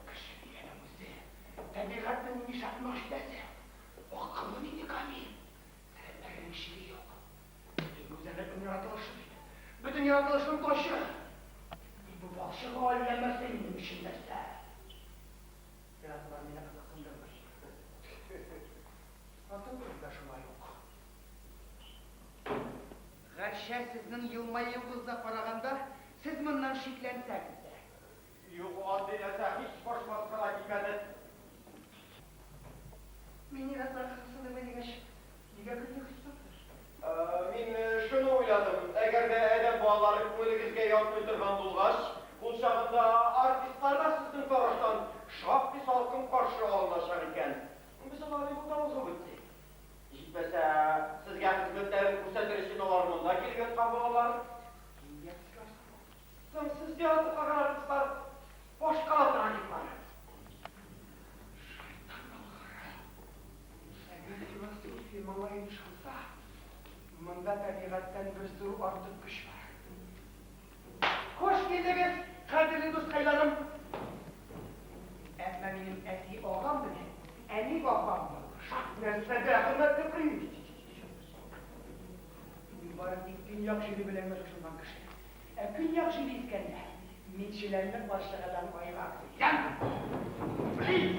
Кеше дигәнең үзе, табигатьнең нинди шәп могҗизасы. Акылы нинди камил. Сәләтләренең чиге юк. Бөтен гүзәллекнең яратылышы бит. Бөтен яратылышның таҗы. Тик бу балчык галләмәсе минем өчен нәрсә? Театрлар мине кызыксындырмый. Хатын-кыз да шулай ук. Гәрчә сезнең елмаюыгызга караганда, сез моннан шикләнсәгез дә. Юк, андый нәрсә һич башбаска да килмәде. Мин ир-атлар кызыксындырмый дигәч, нигә көлдегез соң? Мин шуны уйладым, әгәр дә адәм балалары күңелегезгә ятмый торган булгач, ул чагында артистлар да сезнең тарафтан шактый салкын каршы алыначак икән. Без аларны юлда узып үттек. Җитмәсә, сезгә хезмәтләрен күрсәтер өчен алар монда килеп яткан булалар. Нинди артистлар соң бу? Соң сез яратып калган артистлар, башкала трагиклары. Шайтан алгыры! Әгәр философия моңа ышанса, монда табигатьтән бер зур артык көч бар. Хуш килдегез, кадерле дускайларым! Әмма минем әти агам белән әни апам ялгыша. Нәрсәдә, хөрмәтле принц? Мин бары тик көньяк җиле белән генә шашынган кеше. Ә көньяк җиле искәндә, мин челәнне карчыгадан аера беләм. Принц!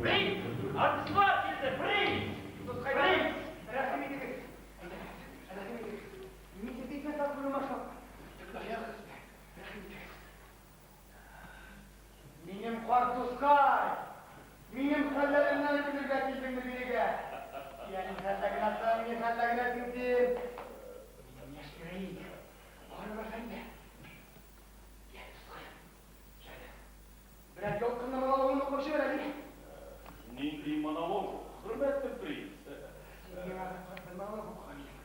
Принц! Артистлар килде! Принц! Дускайларым, рәхим итегез. Әйдәгез, рәхим итегез. Мин сезне исән-сау күрүемә шатмын. Тик аягыгыз белән рәхим итегез. Минем карт дускай! Минем хәлләремнән көлергә килдеңме бирегә? Я, ни хәлдә генә соң, ни хәлдә генә син син? Минем яшь героиня, барыбер хәлдә. Йә, дускаем, җәле. Берәр ялкынлы монологыңны укып җибәр әле. Нинди монолог ул, хөрмәтле принц? Син миңа бер монолог укыган идең.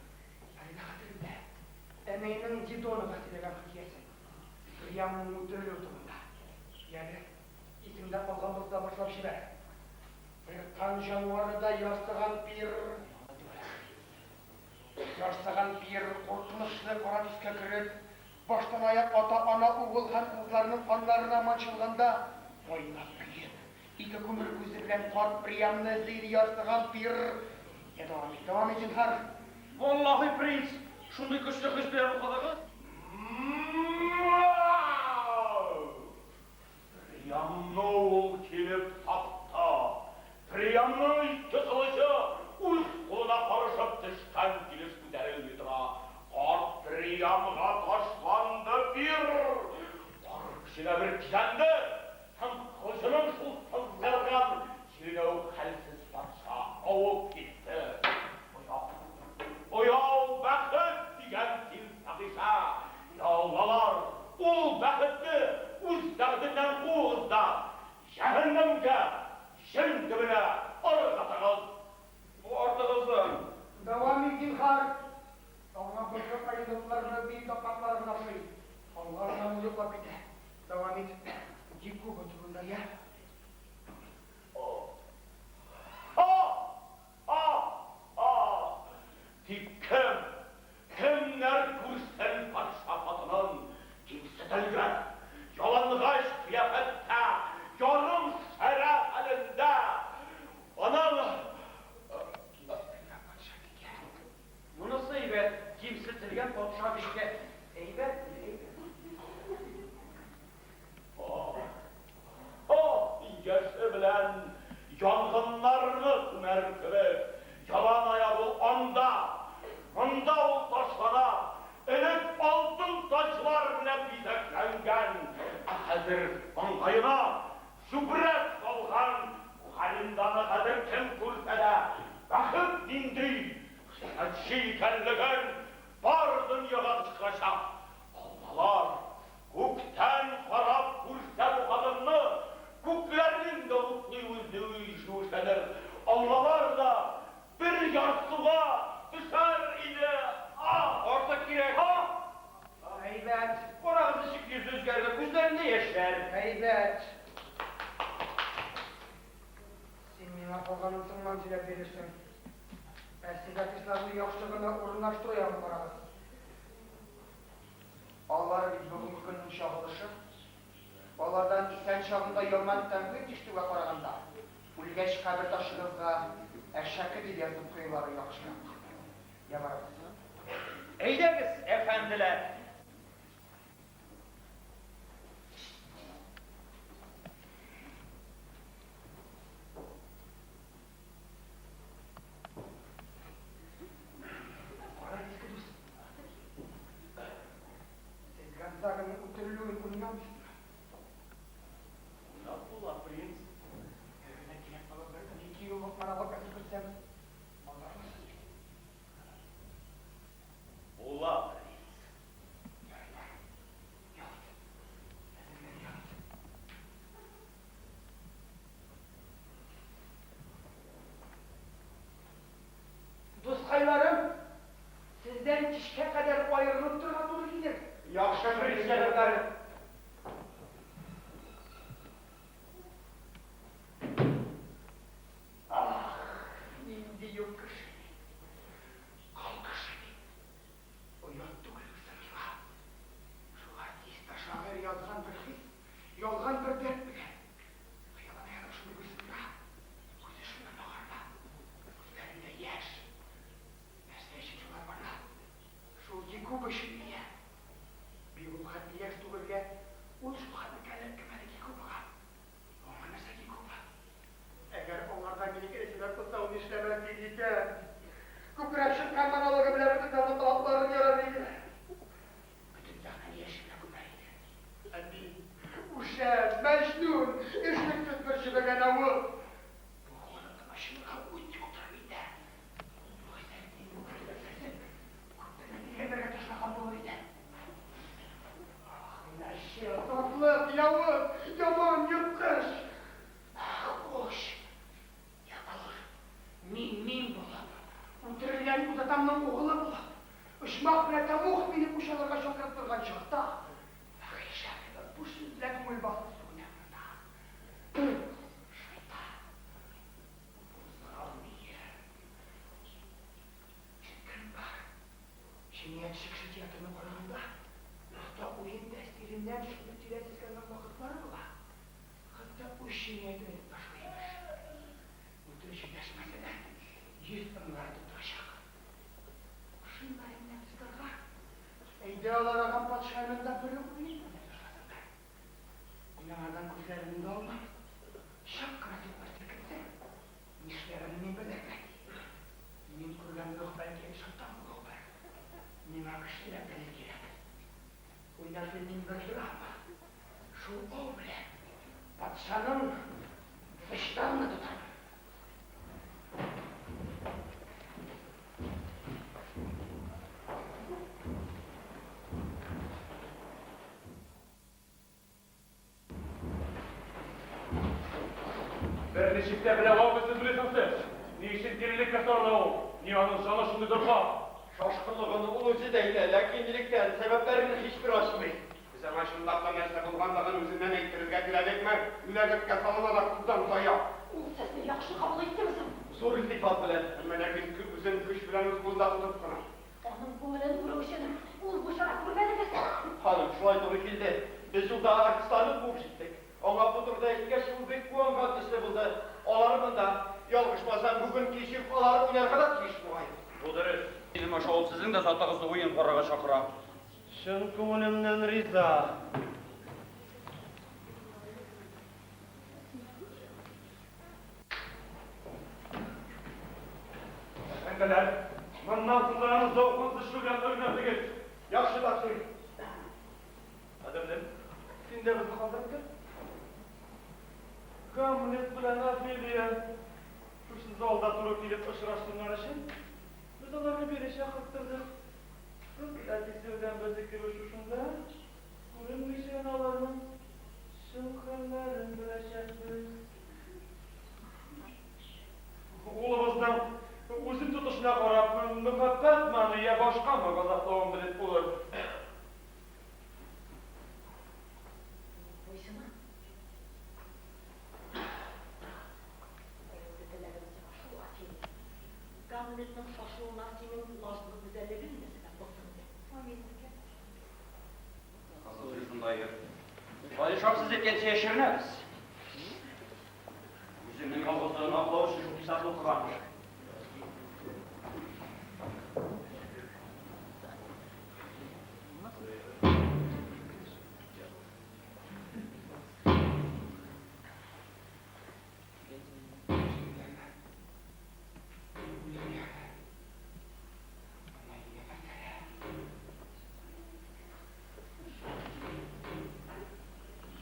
Әле дә хәтеремдә. Энейның Дидонага сөйләгән хикәясе. Приамның үтерелүе турында. Яле, исеңдә калган булса башлап җибәр. Британ җанварыдай ярсыган Пир... Ярсыган Пир куркынычлы кара төскә кереп, баштан аяк ата-ана, угыл һәм кызларның каннарына манчылганда, кайнап көеп, Ике күмер күзе белән карт Приамны эзли иде ярсыган Пирр. Йә, дәвам ит, дәвам ит, зинһар. Валлаһи, принц, шундый көчле хис белән укыдыгыз. Приамны ул килеп тапты. Приамның иске кылычы үз кулына карышып төшкән килеш күтәрелми тора. Карт Приамга ташланды Пирр. Карт көченә бер кизәнде һәм кылычының шул сызгырган җиренә үк хәлсез патша авып китте. Ояу! Ояу, бәхет дигән син, фахишә! Йа Аллалар, ул бәхетне үз тәхетеннән куыгыз да, җәһәннәмгә, җен төбенә ыргытыгыз! Бу артык озын. Дәвам ит, зинһар! Аңа бозлы анекдотларны, бию такмаклары гына ошый. Алларыннан ул йоклап китә. Дәвам ит. Гекуба турында, я? Ха-ха-ха! Тик кем, кемнәр күрсен патша хатынын кимсетелгән, ялангач кыяфәттә, ярым шәрә хәлендә, аның. Кимсетелгән патшабикә. Монысы әйбәт, кимсетелгән патшабикә. Әйбәт, әйбәт. Һо, яше белән янгыннарны күмәр кебек, ялан аяк ул анда, монда ул ташлана, элек алтын таҗлар белән бизәкләнгән, ә хәзер маңгаена чүпрәк салган бу Хәлимданы хәзер кем күрсә дә, бәхет нинди хезмәтче икәнлеген бар дөньяга кычкырачак. Аллалар, Күктән карап күрсә бу хатынны, күкләрнең дә утлы үзе җүешәдер, аллалар да бер ярсуга төшәр иде, аһ! Артык кирәк. Аһ! Әйбәт. Карагыз, ничек йөзе үзгәрде, күзләрендә яшьләр. Әйбәт. Син миңа калганын соңыннан сөйләп бирерсең. Ә сез артистларны яхшы гына урынлаштыру ягын карагыз. Алар бит бүгенге көннең чагылышы. Алардан исән чагында яман тәнкыйть ишетүгә караганда, үлгәч кабер ташыгызга әшәке дип язып куюлары яхшырак. Я барабыз. Әйдәгез, әфәнделәр! Кара, иске дус. Сез Гонзаганың үтерелүен уйнамыйсызмы? Уйнап була, принц. Әгәр дә кирәк булып бер унике юллык монолог язып бирсәм, алырмысыз бит? Була, принц. Ярый, бар. Ят. Әзерлән, ят. Дускайларым, сездән кичкә кадәр аерылып торырга туры килер. Яхшы, принц җәнаплары. Ах, нинди юк кеше мин. Кол кеше мин. Оят түгелме соң миңа? Шул артист та шагыйрь язган бер хис, ялган бер дәрт белән. Хыялына янып шуны буйсындыра. Күзе шуннан агарына. Күзләрендә яшь. Нәрсә өчен шулар бара? Шул Якуб өчен мия. Бик ул хәтле яшь түгелгә, ул шул хәтле кәрәкме әле Якубага? Аңа нәрсә Якуба? Әгәр аңарда минеке сәбәп булса, ул нишләмәс иде икән? Күкрәп чыккан монологы белән бөтен залның колакларын ярыр иде. Бөтен сәхнәне яшенләп күмәр иде. Ә мин, үшән, мәҗнүн, эшлексез бер җебегән авыз. Бу ханымның ачуына ут юктыр миндә. Югыйсә, мин бу бер нәрсәсен күптәннән тилмерергә ташлаган булыр идем. Ах, мин әче, сатлык, явыз, яман, ерткыч. Ах, уч, Якур, мин мин булып, үтерелгән үз атамның угылы булып, оҗмах белән тәмуг мине үч алырга чакырып торган чакта, фахишә кебек буш сүз белән күңел басып сүгенәм монда. Тфү, шайтан! Кузгалмый. Ишеткәнем бар. Җинаятьче кеше театрны караганда, оста уен тәэсиреннән шундый тирән сискәнгән вакытлары була, хәтта үз җинаятен әйтеп ташлый. Йөз ымнары торачак. Кушыйм әле дусларга. Әйдә алар агам патша янында бер уен ташласыннар. Мин аңардан күзләремне дә алмам. Чак кына тотма селкенсә, нишләремне мин белермен. Мин күргән рух бәлки шайтан булуыдыр. Миңа көчлерәк дәлил кирәк. Уйнашыйм мин бер драма. Шул ау белән патшаның вөҗданын тотармын. Берничек тә белә алмыйсыз беләсең сез. Ни өчен тирелеккә сарыла ул? Ни аның җаны шундый дорфа? Шашкынлыгын ул үзе дә әйтә, ләкин нилектән, сәбәпләрен һичбер ачмый. Без аңа чынлап та нәрсә булганлыгын үзеннән әйттерергә теләдекме, ләгәткә салына да кулдан тая. Ул сезне яхшы кабул иттеме соң? Зур илтифат белән. Әмма ләкин үзен көч белән үз кулында тотып кына. Аның күңелен күрү өчен ул бу чара күрмәдегез? Ханым, шулай туры килде. Без юлда артистларны куып җиттек. Аңа бу турыда әйткәч, ул бик куанган төсле булды. Алар монда, ялгышмасам, бүген кич үк алар уйнарга да тиеш бугай. Бу дөрес. Минем аша ул сезнең дә затыгызны уен карарга чакыра. Чын күңелемнән риза. Әфәнделәр, моннан соң да аның зәвкын сез белән уйнатыгыз. Яхшы тәкъсир. Кадерлем, син дә безне калдырып кит. Гамлет белән Офелия шушы залда туры килеп очрашсыннар өчен, без аларны бире чакырттырдык. Кыз әтисе белән без икебез шушында күренмичә генә аларның чын хәлләрен беләчәкбез. Улыбызның үзен тотышына карап, мөхәббәтме аны, я башкамы газаплавын белеп булыр. Буйсына. Әйтте теләгем сиңа шул, Офелия. Гамлетның шашуына синең назлы гүзәллегең дә сәбәп булсын иде. Амин. Асыл шунда йөр. Падишаһ сез әйткәнчә яшеренәбез. Үзеңнең ялгызлыгын аклау өчен шул китапны укыган. Үләргәме? Менә инде мәсьәлә.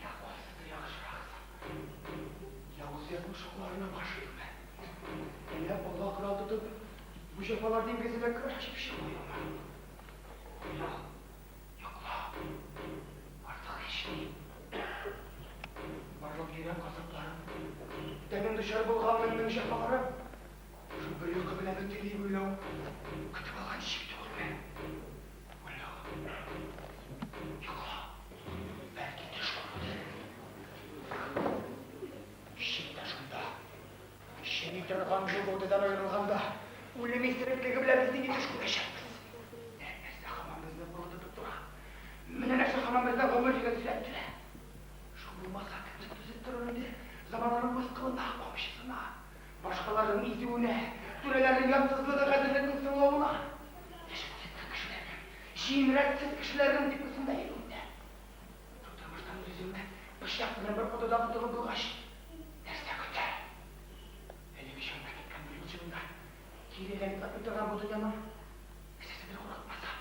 Я кайсысы яхшырак соң? Явыз язмыш укларына баш июме? Әллә Алла корал тотып, бу җәфалар диңгезенә көрәшеп чыгуымы? Уйлау, йоклау, артык һични. Барлык йөрәк газапларым, тәнем дучар булган мең-мең җәфаларым шул бер йокы белән бетте дип уйлау көтеп алган чик түгелме? Уйлау, йоклау, бәлки төш күрүдер. Чик тә шунда. Чәйни торган юл аерылганда, үлем исереклеге белән без нинди төш күрәчәкбез? Нәрсә һаман безне куркытып тора? Менә нәрсә һаман безне гомер йөген сөйләп. Шул булмаса, кем түзеп торыр иде замананың мыскылына, камчысына, башкаларның изүенә, түрәләрнең ятсызлыгы, гаделлекнең соңлавына, яшәтсез кешеләрнең, җимрәтсез кешеләрнең типкесендә йөрүендә. Шул тормыштан үз-үзеңне пычак белән бер атуда котылып булгач, нәрсә көтә? Әлеге чанда киткән бер юлчының да кире әйләнеп кайтмый торган бу дөньяның нәрсәседер куркытмаса,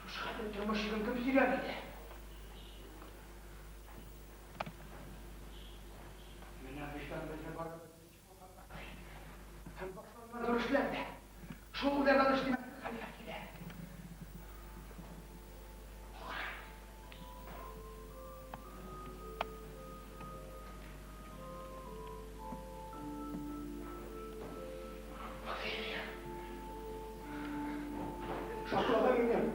шушы хәтле тормыш йөген кем сөйләр иде? Менә вөҗдан безне барып бетерүче куркытмасай һәм башланган зур эшләр дә шул уйлардан эшләмәслек хәлгә килә. Офелия. Шатлыгым минем.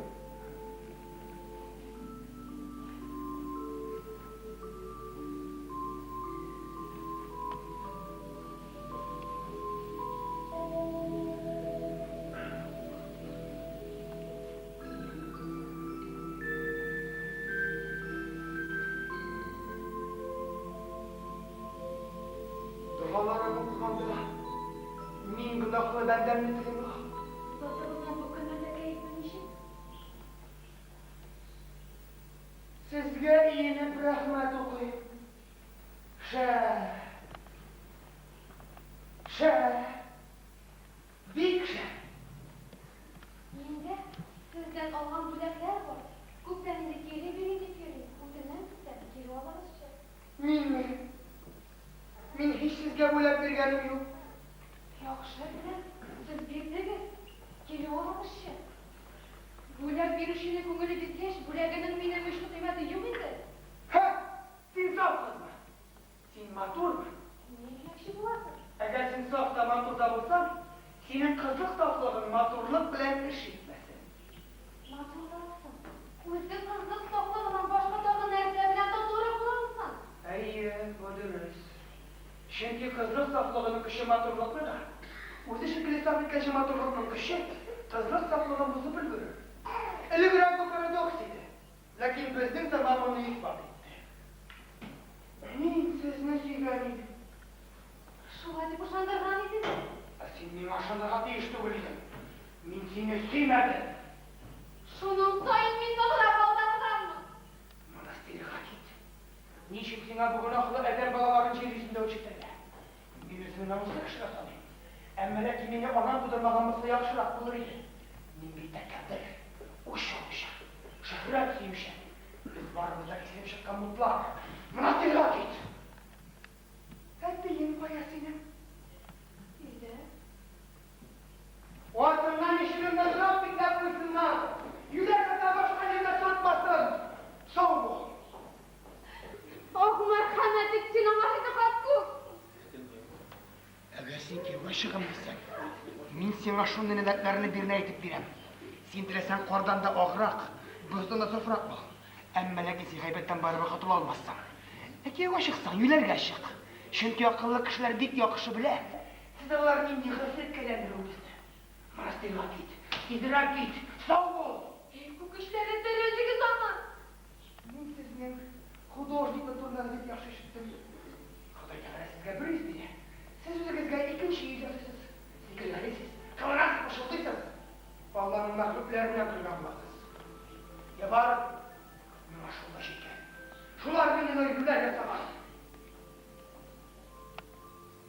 Догаларым укыганда, Мин гөнаһлы бәндәмне телем юк. Затыгызның бу көннәрдә кәефе ничек? Сезгә иелеп рәхмәт укыйм. Шәп! Шәп! Бик шәп! Миндә сездән алган бүләкләр бар. Күптән инде кире бирим дип йөрим. Үтенәм сездән, кире алыгызчы. Минме? Мин һич сезгә бүләк биргәнем юк. Яхшы беләм, сез бирдегез. Кире алыгызчы. Бүләк бирүченең күңеле бизгәч, бүләгенең минем өчен кыйммәте юк инде. Һә! Син саф кызмы? Син матурмы? Ни димәкче буласыз? Әгәр син саф та, матур да булсаң, синең кызлык сафлыгың матурлык белән эш итмәсен. Матурлык соң? Үзе кызлык сафлыгыннан башка тагы нәрсә белән татурак була алсын? Әйе, бу дөрес. Чөнки кызлык сафлыгының көче матурлыкны да, үзе шикелле саф иткәнче матурлыкның көче кызлык сафлыгын бозып өлгерер. Элегрәк бу парадокс иде, ләкин безнең заман моны исбат итте. Мин сезне сөйгән идем. Шулай дип ышандырган идегез. Ә син миңа ышанырга тиеш түгел идең. Мин сине сөймәдем. Шуның саен мин ныграк алданганмын. Монастырьга кит. Ни өчен сиңа бу гөнаһлы адәм балаларын җир йөзендә үрчетергә? Мин үземне намуслы кешегә саныйм. Әмма ләкин мине анам тудырмаган булса яхшырак булыр иде. Мин бит тәкәббер, үч алучан, шөһрәт сөючән. Без барыбыз да киселеп чыккан мутлар. Монастырьга кит! Әтиең кая синең? Өйдә. Артыңнан ишеген ныграк бикләп куйсыннар. Юләр хәтта башка җирдә сатмасын. Сау бул. Ах, мәрхәмәт ит син аңа җиде кат күк! Әгәр син кияүгә чыгам дисәң, мин сиңа шундый нәләтләрне бирнә итеп бирәм. Син теләсәң кардан да аграк, боздан да сафрак бул. Әмма ләкин син гайбәттән барыбер котыла алмассың. Ә кияүгә чыксаң, юләргә чык. Чөнки акыллы кешеләр бик яхшы белә, сез алар нинди гафләткә әйләндерүегезне. Монастырьга кит, тизрәк кит, сау бул! Эй, күк көчләре, терелдегез аны! Мин сезнең художниклык турында да бик яхшы ишеттем. Ходай Тәгалә сезгә бер йөз бирә, сез үзегезгә икенче йөз ясыйсыз. Сез көлгәлисез, кыланасыз, пышылдыйсыз. Алланың мәхлукләренә көлгән буласыз. Я бар, миңа шул да җиткән. Шулар миннән юләр ясаган.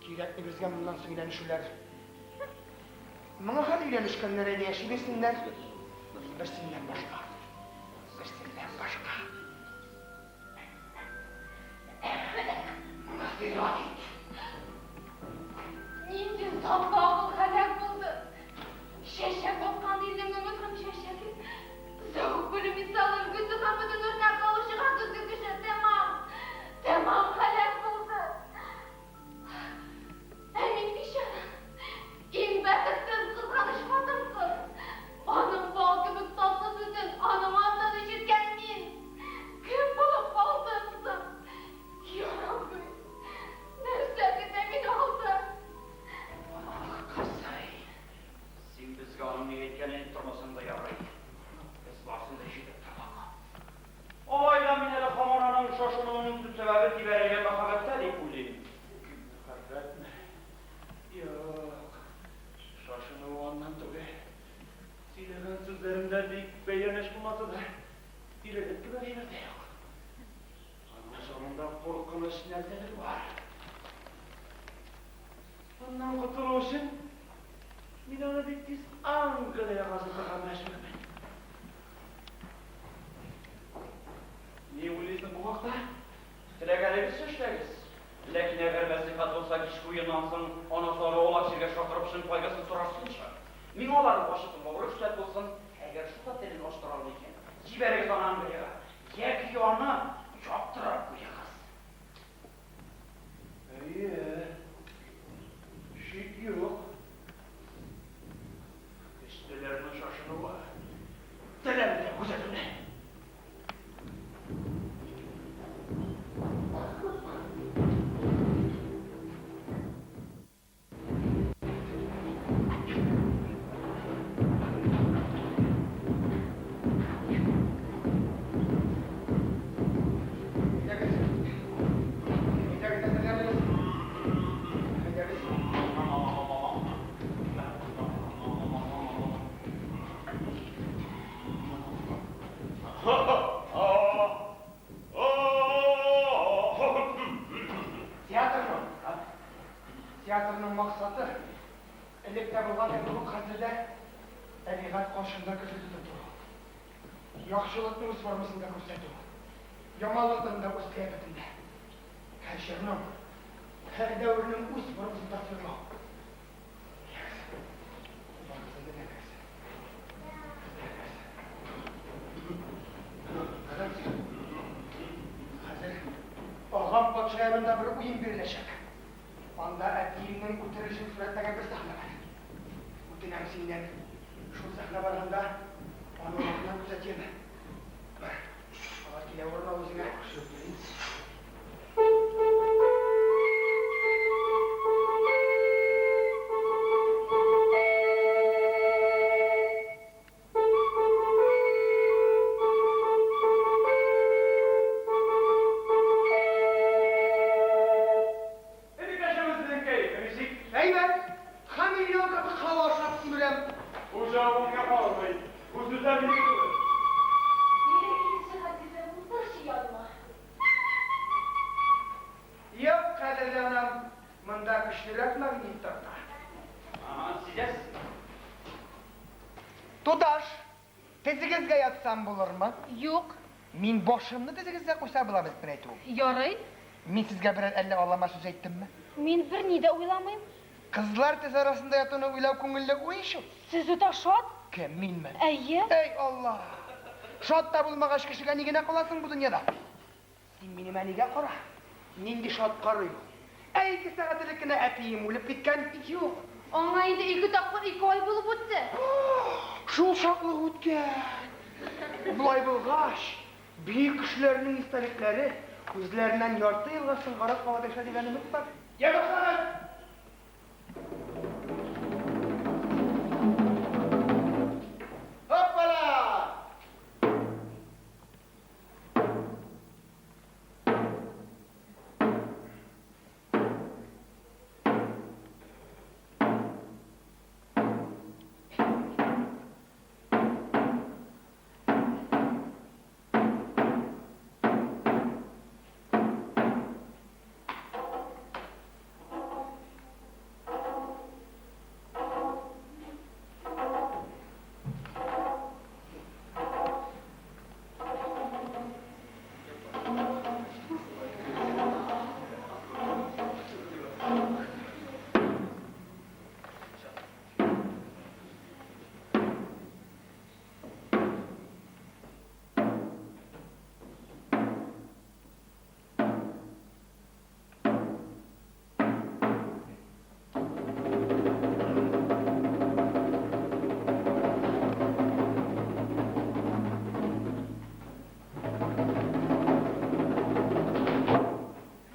Кирәкми безгә моннан соң өйләнешүләр. Моңа хәл өйләнешкәннәр әйдә яши бирсеннәр. Берсеннән башка. Берсеннән башка. Монастырьга кит. Нинди затлы авыл һәлак булды! Чәчәк аткан илнең өмет һәм чәчәге, зәвык гөле мисалы өлгесе һәм бөтен үрнәк алучыга көзге кеше тәмам, тәмам һәлак булды. Ә мин бичара, иң бәхетсез, кызганыч хатын-кыз. Аның бал кебек татлы сүзен, аның антын ишеткән мин. Кем булып калдым соң? Я Рабби, нәрсә көтә мине алда? Ах, кызый! Син безгә аның ни әйткәнен әйтеп тормасаң да ярый. Без барысын да ишетеп тордык. Алай да мин әле һаман аның шашынуының төп сәбәбе тибәрәйгән мәхәббәттә дип уйлыйм. Мәхәббәтме? Юк, шашынуы аннан түгел. Сөйләгән сүзләрендә бик бәйләнеш булмаса да, тилелек кебек әйбер дә юк. Аның җанында куркыныч нәрсәдер бар. Аннан котылу өчен мин аны бик тиз Англиягә озатырга мәҗбүрмен. Ни уйлыйсың бу хакта? Теләгәнегезчә эшләгез. Ләкин әгәр мәслихәт булса, кичке уеннан соң аны сары аулак җиргә чакырып чын кайгысын сорарсынчы. Миңа аларны ачы тыңлау рөхсәт булсын. Әгәр шул да телен ачтыра алмый икән, җибәрегез аны Англиягә яки аны яптырып куегыз. Әйе, шик юк. Көчлеләрнең шашынуы теләмдә күзәтүне. Әйдәгез. Театрның максаты, элек тә булган кебек үк хәзер дә, табигать каршында көзге тотып тору. Яхшылыкны үз формасында күрсәтү, яманлыкның да үз кыяфәтендә. Һәр чорның, һәр дәвернең үз формасын тасвирлау. Ягез, барыгыз да беләгез. Хәзер агам патша янында бер уен биреләчәк. Анда әтиемнең үтерелешен сурәтләгән бер сәхнә бар. Үтенәм синнән, шул сәхнә барганда аны якыннан күзәт, яме. Бар, алар килә, урын ал үзеңә. Яхшы, принц. Энекәшебез сезнең кәефе ничек? Әйбәт! Хамелеон кебек һава ашап симерәм. Бу җавап үзеңә кагылмый. Бу сүзләр минеке түгел. Бирә килче, газизем, утырчы яныма. Юк, кадерле анам, монда көчлерәк магнит тарта. Ага, сизәсезме? Туташ, тезегезгә ятсам булырмы? Юк. Мин башымны тезегезгә куйса буламы дип кенә әйтүем. Ярый. Мин сезгә берәр әллә алама сүз әйттемме? Мин берни дә уйламыйм. Кызлар тез арасында ятуны уйлау күңелле уй ич ул. Сез үтә шат. Кем, минме? Әйе. Әй, Алла! Шат та булмагач, кешегә ни генә кала соң бу дөньяда? Син минем әнигә кара, нинди шат карый ул. Ә ике сәгать элек кенә әтием үлеп киткән. Юк, аңа инде ике тапкыр ике ай булып үтте. Шул чаклы үткән! Болай булгач, бөек кешеләрнең истәлекләре үзләреннән ярты елга соңгарак кала дәшә дигән өмет бар. Йә, башлагыз! Һоппала!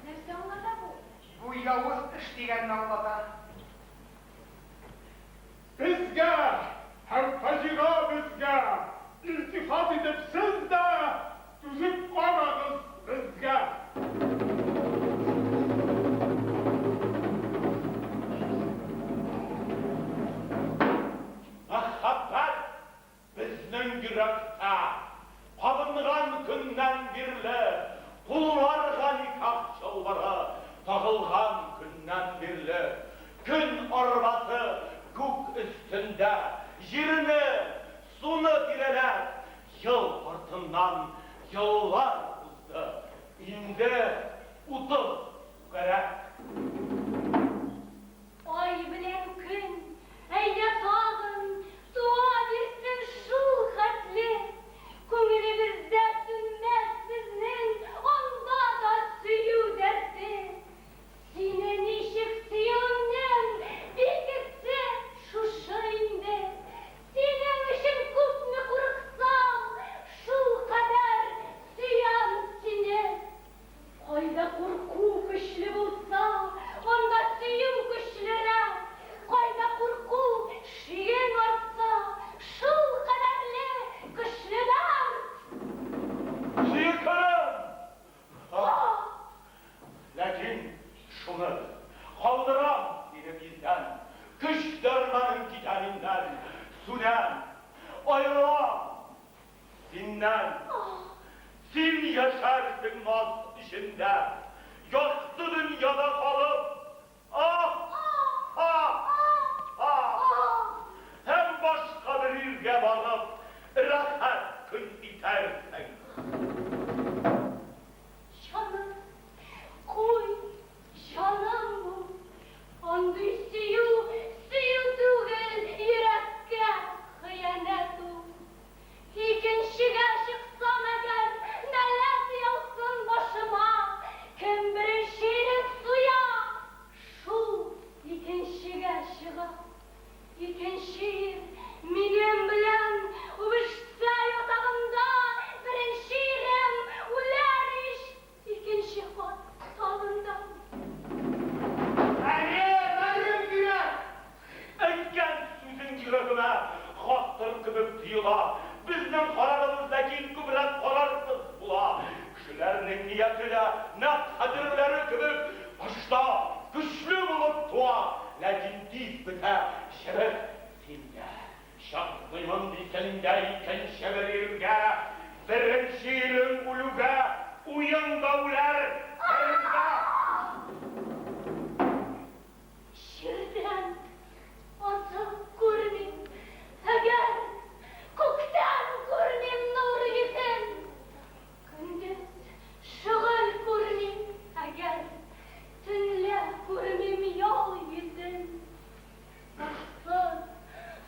Нәрсә аңлата бу? Бу явыз эш дигәнне аңлата. Безгә һәм фаҗига безгә илтифат итеп сез дә түзеп карагыз безгә. Мәхәббәт безнең йөрәктә кабынган көннән бирле, кулларга никах чылбыры тагылган көннән бирле, көн арбасы күк өстендә җирне, суны тирәләп, ел артыннан еллар узды, инде 30 түгәрәк. Ай белән көн, әйдә тагын, туа бирсен шул хәтле. Күңелебездә сүнмәс безнең анда да сөю дәрте. Сине ничек сөюемнең билгесе шушы инде. Синең өчен күпме курыксам, шулкадәр сөям сине. Кайда курку көчле булса. бетә черек синдә. Чыкмыймын икәндә икенче бер иргә, Беренче ирең үлүгә уең да үләр бергә. Җирдән азык күрмим, әгәр Күктән күрмим нур йөзен. Көндез шөгыль күрмим, әгәр Төнлә күрмим ял йөзен. Ашсыз,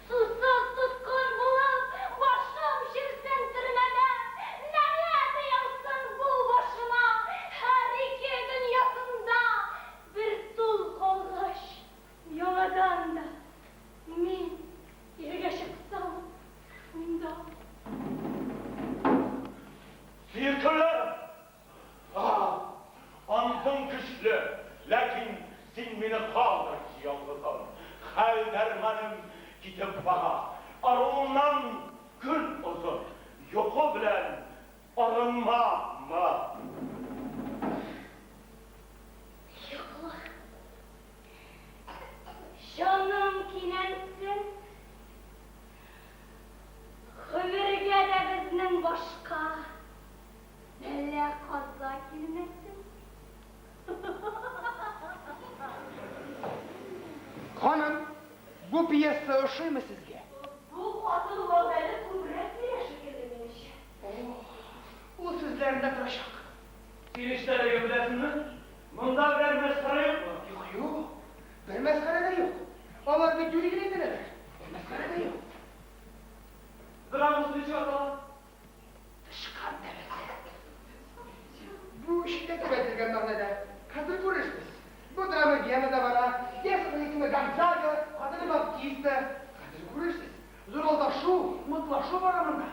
сусыз тоткын булып, Башым черсен төрмәдә. Нәләт яусын бу башыма, Һәр ике дөньясында Бер тол калгач, яңадан да Мин иргә чыксам шунда. Сөеклем! А, антың көчле, ләкин син мине калдыр ялгызым. Хәл-дәрманым китеп бара. Аруымнан көн озын, йокы белән арынмамы? Йокла. Җаным кинәнсен. Гомергә дә безнең башка Бәла-каза килмәсен. Ханым, бу пьеса ошыймы сезгә? Бу хатын вәгъдәне күбрәк бирә шикелле, минемчә. О, ул сүзләрендә торачак. Син эчтәлеген беләсеңме? Монда берәр мәсхәрә юкмы? Юк, юк, бер мәсхәрә дә юк. Алар бит юри генә әйтәләр. Бер мәсхәрә дә юк. Драмасы ничек атала? Тычкан бәбәсе. Бу читләтеп әйтелгән мәгънәдә. Хәзер күрерсез. Бу драма Венада бара. Пьесаның исеме Гонзага, хатыны Баптиста. Хәзер күрерсез. Зур алдашу, мутлашу бара монда.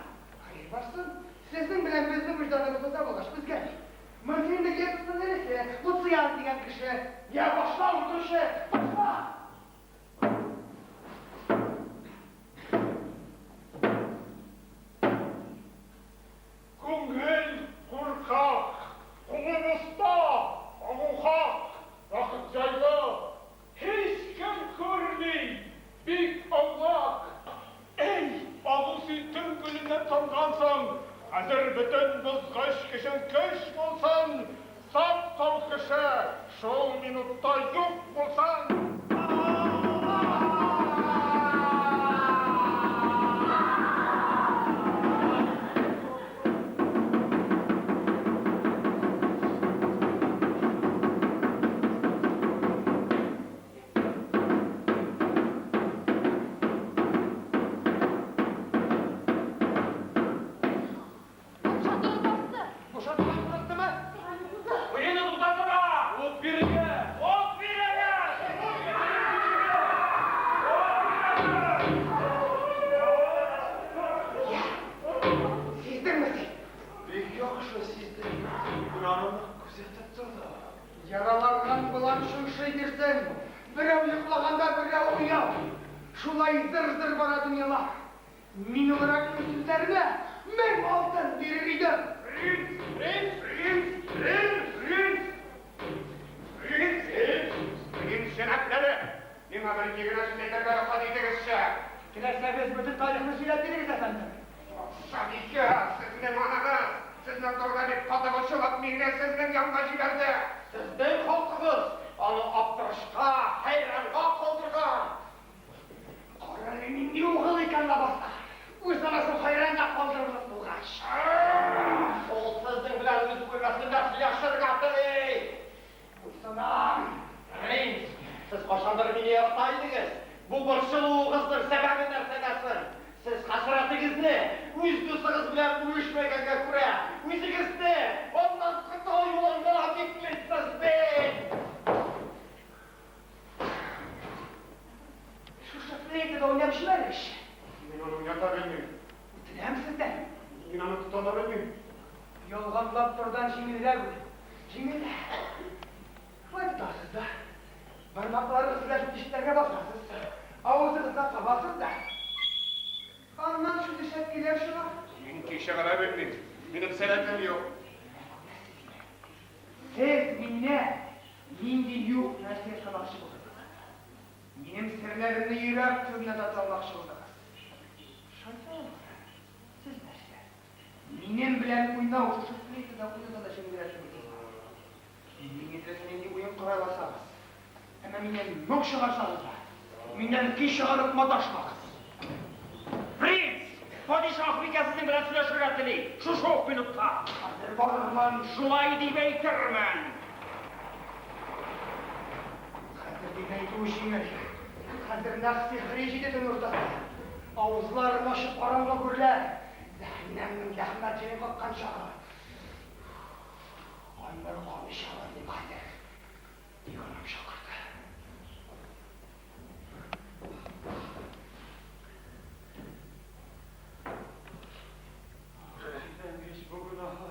Хәер барсын. Сезнең белән безнең вөҗданыбыз таза булгач, безгә ни? Монфильмда пьесасының энесе, Луциан дигән кеше. Я, башла, үтерүче! Башла! Күңел куркак, кулым оста, агу хак, вакыт җайлы, һичкем күрми, бик аулак. Әй, агу син төн гөленнән тамгансың, хәзер бөтен бозгыч көчең көч булсын, сап-сау кеше шул минутта юк булсын. Бушатуын басты. Бушатудан курыктымы? Уенны туктатырга! Ут бирергә! Ут бирергә! Сиздеңме син? Бик яхшы сиздем. Мин аны нык күзәтеп тордым. Яраланган болан шыңшый бирсен, берәү йоклаганда берәү уяу. Шулай зыр-зыр бара дөньялар. Мин ул ракның сүзләренә 1000 алтын бирер идем. Принц, принц, принц, принц, принц, принц, принц, принц җәнаплары, миңа бер-ике генә сүз әйтергә рөхсәт итегезче. Теләсәгез, бөтен тарихны сөйләп бирегез, әфәндем. Патшабикә, сезнең анагыз, сезнең турыда бик каты борчылып, мине сезнең янга җибәрде. Сезнең халкыгыз аны аптырашка, хәйранга калдырган. Карале, нинди угыл икән ләбаса! Үз анасын хәйранга калдырырлык булгач. Ул сезнең белән үз бүлмәсендә сөйләшергә тели. Буйсынам. Принц, сез кайчандыр мине ярата идегез. Бу борчылуыгызның сәбәбе нәрсәдә соң? Сез хәсрәтегезне үз дусыгыз белән бүлешмәгәнгә күрә, үзегезне аннан котылу юлын гына биклисез бит! Шушы флейтада уйнап җибәрегезче. Мин аны уйната белмим. Үтенәм сездән. Мин аны тота да белмим. Ялганлап торудан җиңелрәк ул. Җиңелрәк. Шулай тотасыз да, бармакларыгыз белән шул тишекләргә басасыз, авызыгызга кабасыз да. Аннан шундый шәп көйләр чыга. Мин көй чыгара белмим. Минем сәләтем юк. Сез миннән нинди юк нәрсә ясамакчы булдыгыз? Минем серләремне йөрәк төбенә тарта алмакчы булдыгыз. Шайтан алгыры, сез нәрсә? Минем белән уйнау шушы флейтада уйнаудан да җиңелрәк кебек сиңа. Миңа теләсә нинди уен кора аласагыз, әмма миннән моң чыгарсагыз да, миннән көй чыгарып маташмагыз. Принц! Падишаһбикә сезнең белән сөйләшергә тели, шушы ук минутта. Хәзер барырмын. Шулай дип әйтермен. Хәзер дип әйтүе җиңел. Хәзер нәкъ сихри җиде төн уртасы. Авызларын ачып караңгы гүрләр, җәһәннәмнең ләхмәт җилен каккан чагы. Кайнар кан эчә алыр идем хәзер. Тик анам чакырды. Җитәнгеч бу гөнаһы,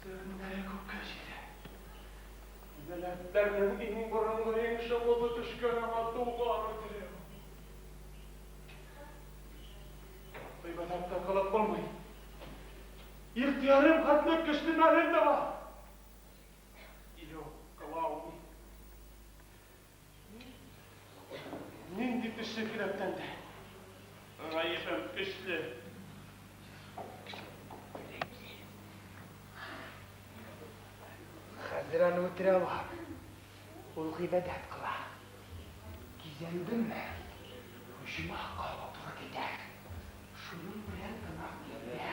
сөремнәре күккә җитә. Нәләтләрнең иң борынгы, иң шомлысы төшкән аңа туган үтерү. Гыйбадәт тә кылып булмый. Ихтыярым хәтле көчле мәлем дә бар. Юк, кыла алмыйм. Нинди көчле кирәктән дә. Гаебем көчле. Хәзер аны үтерә алам. Ул гыйбадәт кыла. Кизәндемме, оҗмахка алып туры китәр. Шуның белән гөнаһ миндә.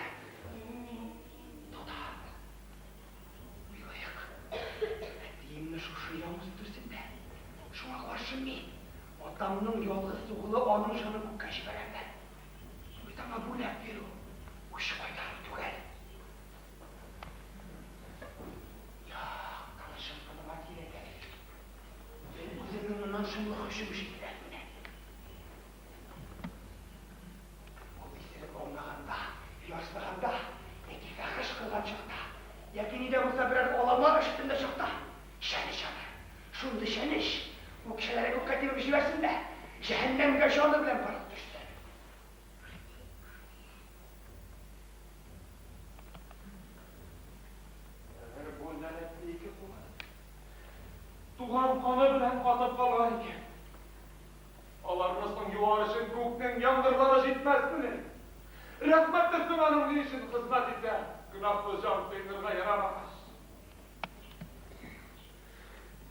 Тотам. Уйлыйк. Әтиемне шушы явыз үтерсен дә. Шуңа каршы мин, атамның ялгыз угылы, аның җанын күккә җибәрәм. Бу бит аңа бүләк бирү, үч кайтару түгел. Юк, кылычым кыныма кирәк әле. Мин үземнең моннан шомлы һөҗүм җиңеләлмене. Ул исереп аунаганда, ярсыганда, яки фәхеш кылган чакта, яки ни дә булса берәр алама эш өстендә чакта, чәнеч аны, шундый чәнеч, үкчәләре күккә тибеп җибәрсен дә, җәһәннәмгә җаны белән барып төшсен. Әгәр бу нәләтле ике кулы туган каны белән катып калган икән, аларны соң юар өчен күкнең яңгырлары җитмәсмени? Рәхмәттер соң аның ни өчен хезмәт итә, гөнаһлы җан кыйнырга ярамагач.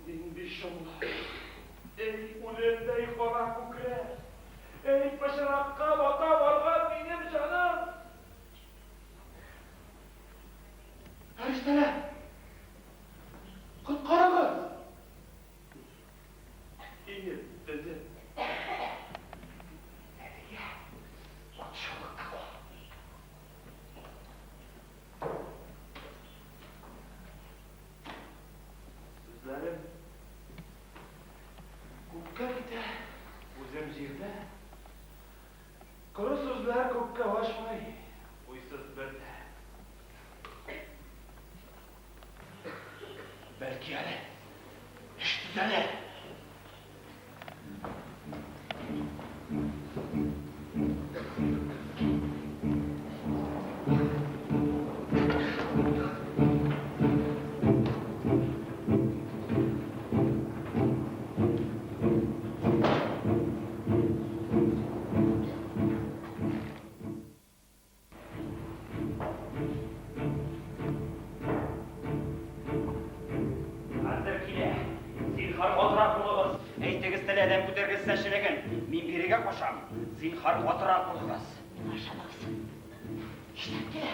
Нинди шомлы! Эй, үлемдәй кара күкрәк! Эй, пычракка бата барган минем җаным! Фәрештәләр! Коткарыгыз! Иеп, тезеп. Әлегә патшалыкта кал. Сүзләрем күккә китә, үзем җирдә. Коры сүзләр күккә ашмый, уйсыз бер дә. Бәлки әле эш төзәлер. Хәзер килә. Зинһар, катырак булыгыз. Әйтегез теле адәм күтәргесез әчелеген. Мин бирегә качам. Зинһар, катырак булыгыз. Миңа ышаныгыз. Ишетәм килә.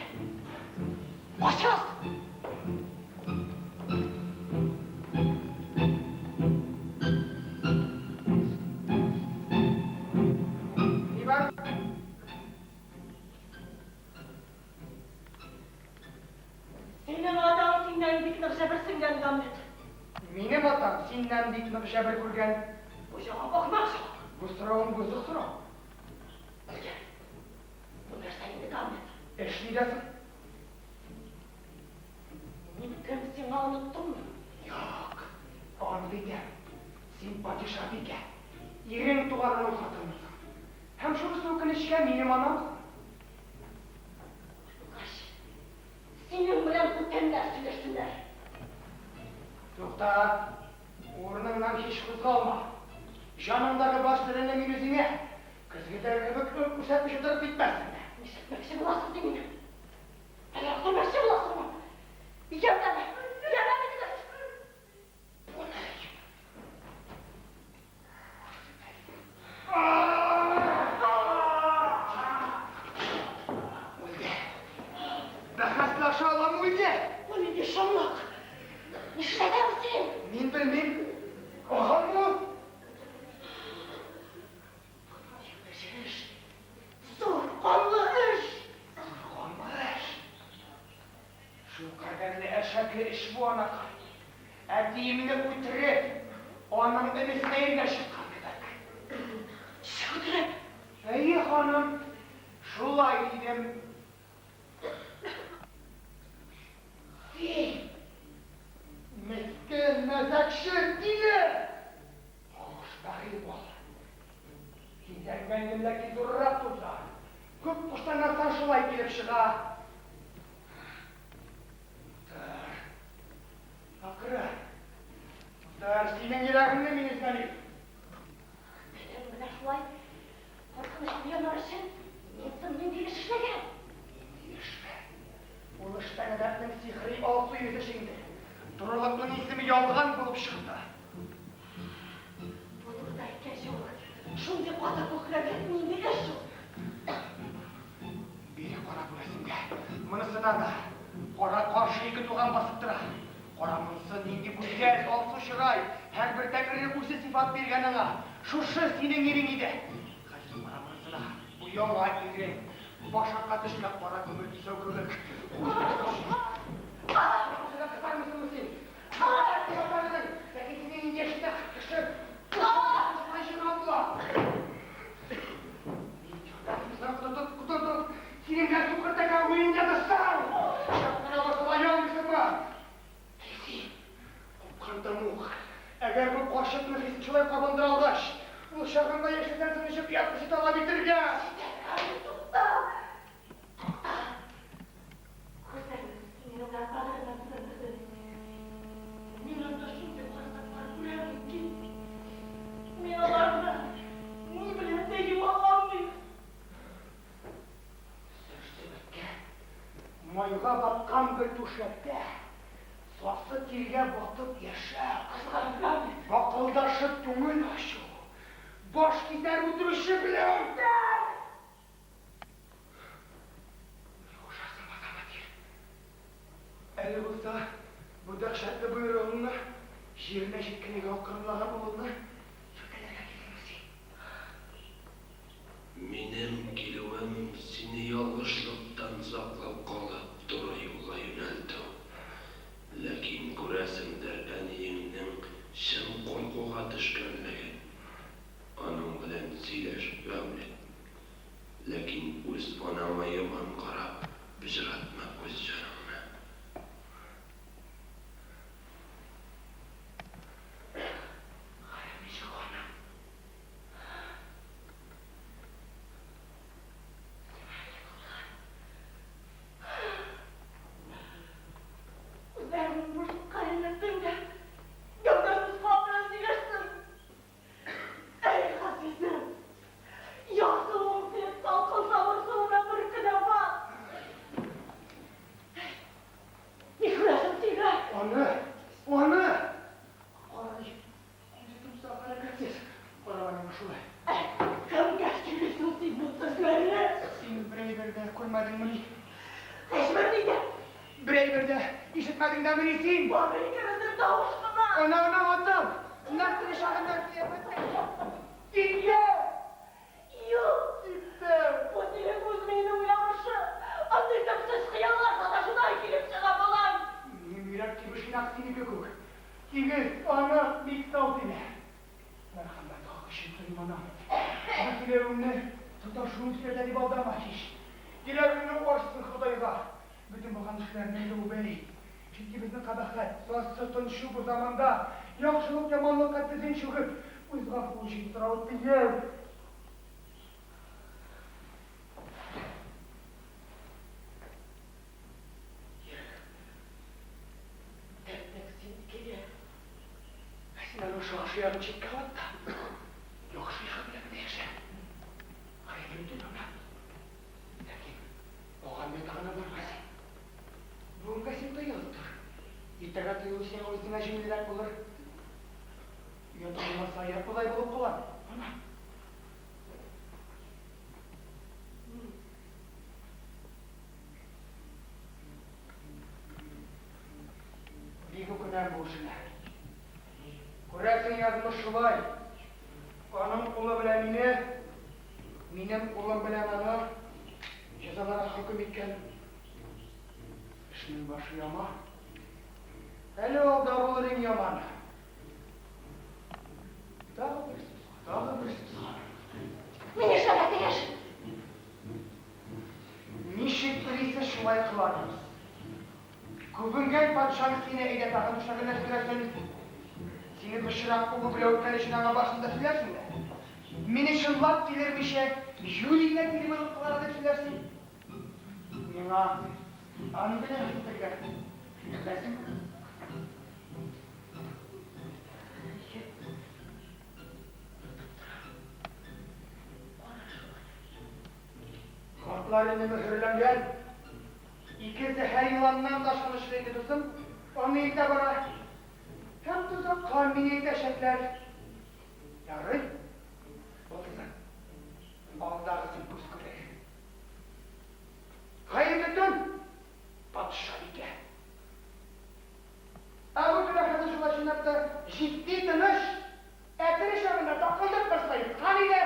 Качыгыз! Ни бар? Синең атаң синнән бик нык җәберсенгән, Гамлет. Минем атам синнән бик нык җәбер күргән. Бу җавап ахмак җавап. Бу соравың бозык сорау. Нигә? Бу нәрсә инде, Гамлет? Эш нидә соң? Мин кем сиңа оныттыңмы? Юк, ант итәм, син падишабикә, ирең туганының хатынысың. Һәм шунысы үкенечкә, минем анамсың. Булгач, синең белән бүтәннәр сөйләшсеннәр. Тукта, урыныңнан һич кузгалма. Җаныңдагы бар сереңне мин үзеңә, көзгедәге кебек үк күрсәтмичә торып китмәссең дә. Нишләтмәкче буласың син мине? Әллә үтермәкче буласыңмы? Ярдәм! Ярдәм итегез! Бу ни? Үлде. Бәхәсләшә алам, үлде. Бу нинди шомлык? Нишләдең син? Мин белмим. Агаңмы ул? Бу нинди эш? Зур канлы эш! Зур канлы эш. Шул кадәрле әшәке эш бу, анакай. Әтиемне үтереп, аның энесенә иргә чыккан кебек. Ничек үтереп? Әйе, ханым, шулай дидем. Син, мескен, мәзәкче, тиле! Хуш, бәхил бул. Кизәнгән идем, ләкин зуррак туза. Күп куштаннардан шулай килеп чыга. Утыр. Акры. Утыр, синең йөрәгеңне мин өзмәлим. Телең менә шулай куркыныч уяныр өчен мин соң нинди эш эшләгән? Нинди эшме? Ул эштә Әдәпнең сихри алсу йөзе җиңде. Турылыкның исеме ялган булып чыкты. Бу турыда әйткән юк. Шундый каты күкрәклек нинди эш ул? Бире кара бу рәсемгә. Монысына да кара каршы ике туган басып тора. Кара монысы нинди гүзәл, алсу чырай. Һәрбер Тәңре үзе сыйфат биргән аңа. Шушы синең ирең иде. Хәзер кара монысына. Бу яңа ирең. Башакка төшкән кара күмер кисәү кебек. Күзеңә кысармысыңмы син? Ләкин синең нинди яшьтә кеше шулай җыйган була. Котыртып, синең белән сукыр тәкә уен ятышсаң! Чакмагыла сала алмыйсыңмы? Син, купкан тәмуг, әгәр бу карчыкны хисен шулай кабындыра алгач, ул чагында яшәсәң соң ничек оят кеше таләп итергә? Җитәр, тукта! Тукта! Күзләреңне син минем белән бәгыремә сеңдердең. Мин анда шундый карасатлар күрәм ки, мин аларны ни белән дә юа алмыйм. Сөрсемеккә, майга баткан бер түшәктә, сасы тиргә батып яшәү, Кызганам. бакылдашып күңел ачу, баш кисәр үтерүче белән. Җитәр! Сугышасың, Азамат ир. Әле булса бу дәһшәтле боерыгыңны җиренә җиткерергә акрынлаган улыңны сүтәләргә килдеңме син? Минем килүем сине ялгышлыктан саклап калып, туры юлга юнәлтү. Ләкин күрәсеңдер әниеңнең чын куркуга төшкәнлеген. Аның белән сөйләш, Мәүлет. Ләкин үз анаңа яман карап, пычратма үз җаныңны. Хәлем ничек, ханым? Сиңа ни булган? Үзләреңнең бушлыкка әйләндең дә, гәүдәсез кал белән сөйләштең. Әй, газизем! Ярсуың синең салкын савырсуыңа бер кенә бар. Әй, ни күрәсең син, ә? Аны! Аны! Кара ничек күзе тумса хәрәкәтсез. Карама миңа шулай. Әй, кемгә сөйлисең син бу сүзләрне? Син берәйбер дә күрмәдеңмени? Һичбер ни дә. Берәйбер дә ишетмәдең дәмени син? Бары икебезнең тавыш кына. Ана, ана, атам! Нәкъ теге чагында кыяфәттә. Китте! Юк! Китте! Бу синең үз миеңнең уйланышы. Андый төпсез хыяллар саташудан килеп чыга, балам. Минем йөрәк тибеше нәкъ синеке күк. Тигез, анык, бик сау тибә. Мәрхәмәт хакы өчен сорыйм, анам. Бу сөйләвемне саташуым сөйләтә дип алдама һич. Йөрәгеңне ачсын Ходайга. Бөтен булган эшләрне тәүбә ит. Чөнки безнең кабахәт, сасы, тынчу бу заманда яхшылык яманлыкка тезен чүгеп, үз гафуы өчен сорау тиеш. Йөрәк дәртнең синекегә. Ә син аның шушы ягын читкә ат та. Яхшы ягы белән генә яшә. Хәерле төн, ана. Ләкин агам ятагына барма син. Бүгенгә син тыелып тор. Иртәгә тыелу сиңа үзеңә җиңелрәк булыр. Оят булмаса, оят болай булып кала, ана. Бик үкенәм бу эшемә. Күрәсең, язмыш шулай. Аның кулы белән мине, минем кулым белән аны җәзаларга хөкем иткән. Эшнең башы яңа. Әле алда булыр иң яманы. Тагы бер сүз, тагы бер сүз, ханым. Мин нишләргә тиеш? Ничек телисез, шулай кыланыгыз. Күбенгән патшаң сине әйдә тагын түшәгенә сөрәсен. Сине пычрак үбү белән үпкән өчен аңа барысын да сөйләрсең дә. Мине чынлап тилермичә, юри генә тиле булып кылана дип сөйләрсең. Миңа Англиягә китәргә ләзем. Картлар инде мөһерләнгән. Ике зәһәр еланнан да ышанычлы иде дустым, аны илтә бара. Һәм тозакка мине илтәчәкләр. Ярый, булсын. Алдагысын күз күрер. Хәерле төн, патшабикә. Ә бу төнлә хәзер шулай чынлап та җитди, тыныч, ә тере чагында такылдатмастай юткан иде.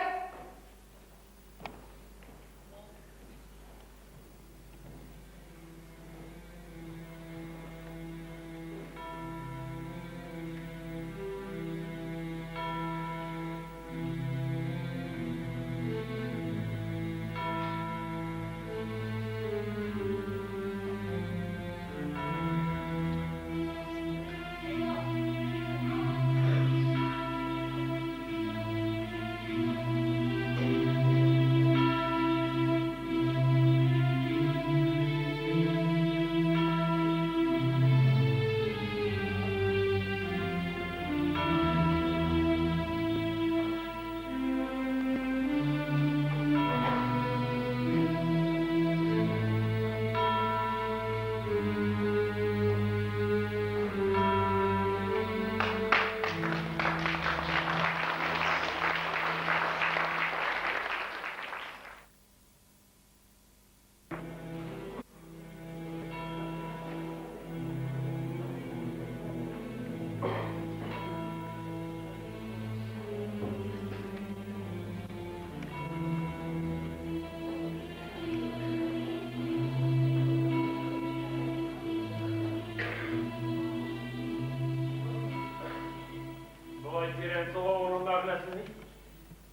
Болай тирән сулавының мәгънәсе ни?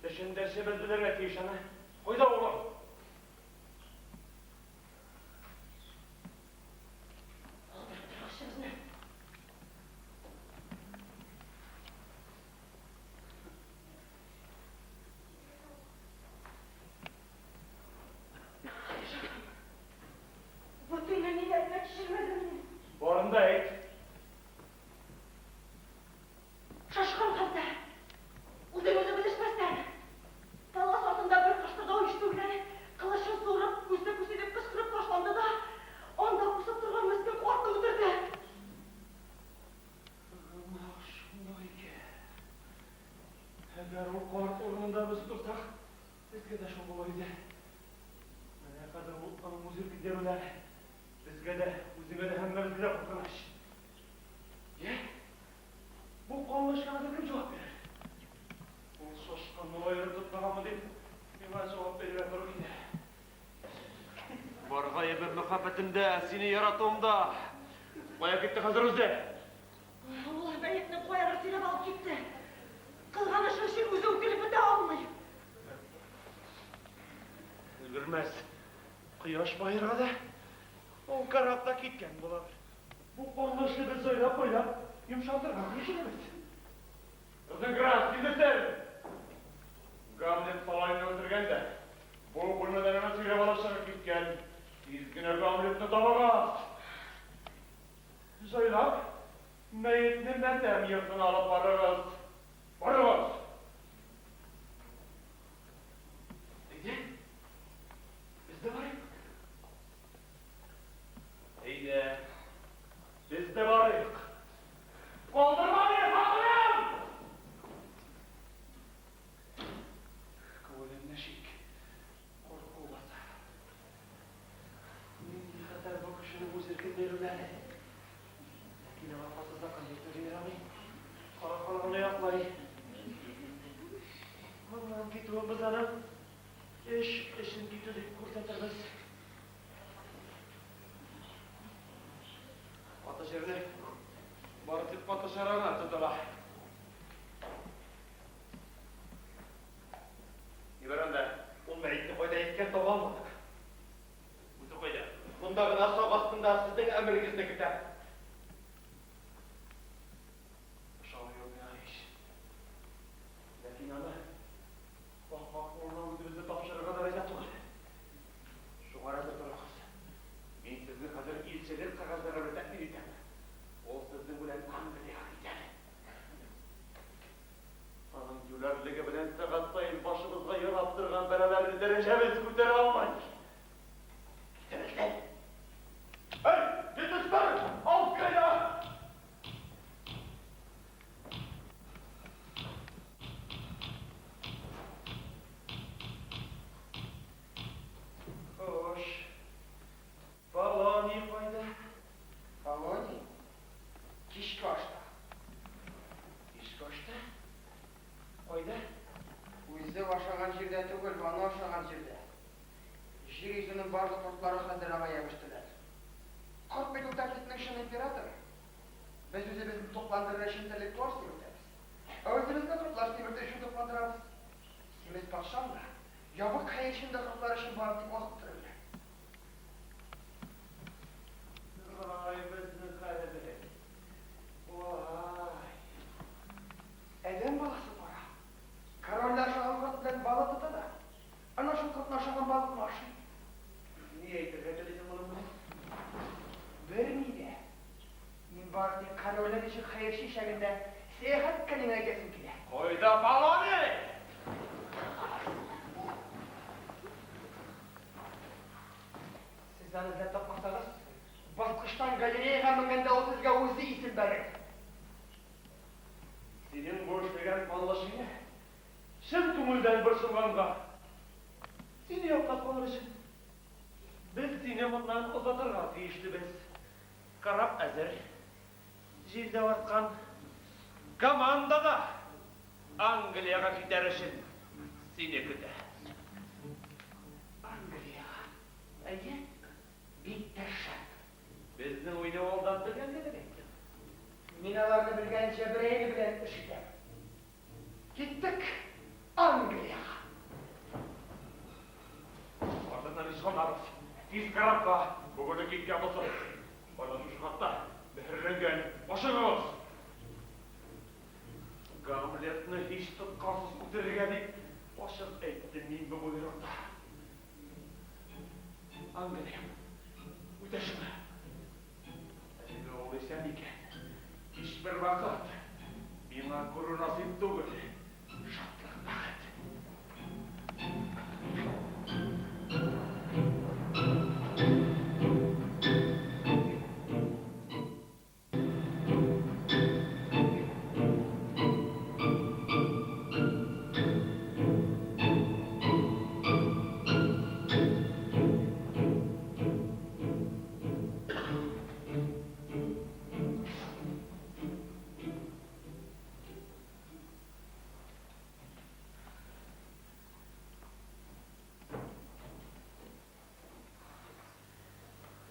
Төшендәше без белергә тиеш аны. Кайда улым? Алдырып торыгызчы безне. Бу төнне ниләр генә кичермәдем мин. Барын да әйт. Шашкан хәлдә, үзен-үзе белешмәстән, палас артында бер кыштырдау ишетү белән, кылычын суырып, күсе күсе дип кычкырып ташланды да, анда посып торган мескен картны үтерде. Гөнаһ шунда икән. Әгәр ул карт урынында без торсак, безгә дә шул булыр иде. Менә хәзер ул аның үз иркендә юләр. Безгә дә, үзеңә дә, һәммәбезгә дә куркыныч. Йә, бу канлы эшкә хәзер кем җавап бирер? Ул шашканны аерып тотмаганмы дип, миңа җавап бирергә туры килә. Бар гаебем мәхәббәтемдә, сине яратуымда. Кая китте хәзер үзе? Ул мәетне каядыр сөйрәп алып китте. Кылган эше өчен үзе үкенеп бетә алмый. Өлгермәс. Кояш баерга да ул кораб та киткән булыр. Бу канлы эшне без җайлап-буйлап йомшартырга тиеш идебез. Розенкранц, тиз ител! Гамлет малайны үтергән дә, бу бүлмәдән аны сөйрәп алып чыгып киткән. Тиз генә Гамлетны табыгыз! Җайлап, мәетне матәм йортына алып барыгыз. Барыгыз! Моннан китүебез аның эш өчен китү дип күрсәтербез. Каты җирне бары тик каты чара гына тотыла. Ни бар анда? Ул мәетне кайда иткән таба алмадык. Үзе кайда? Монда гына сак астында сезнең әмерегезне көтә. Ошамый ул миңа һич. Ләкин аны ахмак кулына үзебезне тапшырырга да риза түгел. Шуңа әзер торыгыз. Мин сезне хәзер илчелек кәгазьләре белән тәэмин итәм. Ул сезнең белән Англиягә китәр. Аның юләрлеге белән сәгать саен башыбызга ярап торган бәлаләрне дәрәҗәбез күтәрә алмый. Китәбез! Эй, Гитлерстер, auf Gräder! Хуш. Полоний кайда? Полоний? Кичке ашта. Кичке ашта? Кайда? Үзе ашаган җирдә түгел, аны ашаган җирдә. Җир йөзенең барлык кортлары хәзер аңа ябештеләр. Корт бит ул тәртипнең чын императоры. Без үзебезне тукландырыр өчен терлек-туар симертәбез. Ә үзебезне кортлар симертер өчен тукландырабыз. Симез патшаң да, ябык хәерчең дә кортлар өчен бары тик азык төрелә. Ай, безнең хәлебез. Вай. Адәм баласы кара. Корольне ашаган корт белән балык тота да, ана шул кортны ашаган балыкны ашый. Ни әйтергә телисең моның белән? Берни дә. Мин бары тик корольне ничек хәерче ишәгендә сәяхәт иткәнен әйтәсем килә. Кайда Полоний? Сез аны эзләп тапмасагыз, баскычтан галереяга менгәндә ул сезгә үзе исем бәрер. Синең бу эшләгән канлы эшеңә чын күңелдән борчылганга, сине яклап калыр өчен, без сине моннан озатырга тиешлебез. Кораб әзер, җил дә арткан, команда да Англиягә китәр өчен сине көтә. Англиягә? Әйе, бик тә шәп. Безнең уйны алдан белгән кебек әйттең. Мин аларны белгәнчә берәйне белән эш итәм. Киттек Англиягә! Артыннан һич калмабыз. Тиз корабка, бүген үк киткән булсын. Барлык шушы хатта мөһерләнгән. Ашыгыгыз! Гамлетны һич тоткарсыз үтерергә дип ачык әйттем мин бу боерыкта. Англия, үтә шуны. Әлегә ул исән икән, һичбер вакыт миңа күрү насыйп түгел. Шатлык, бәхет.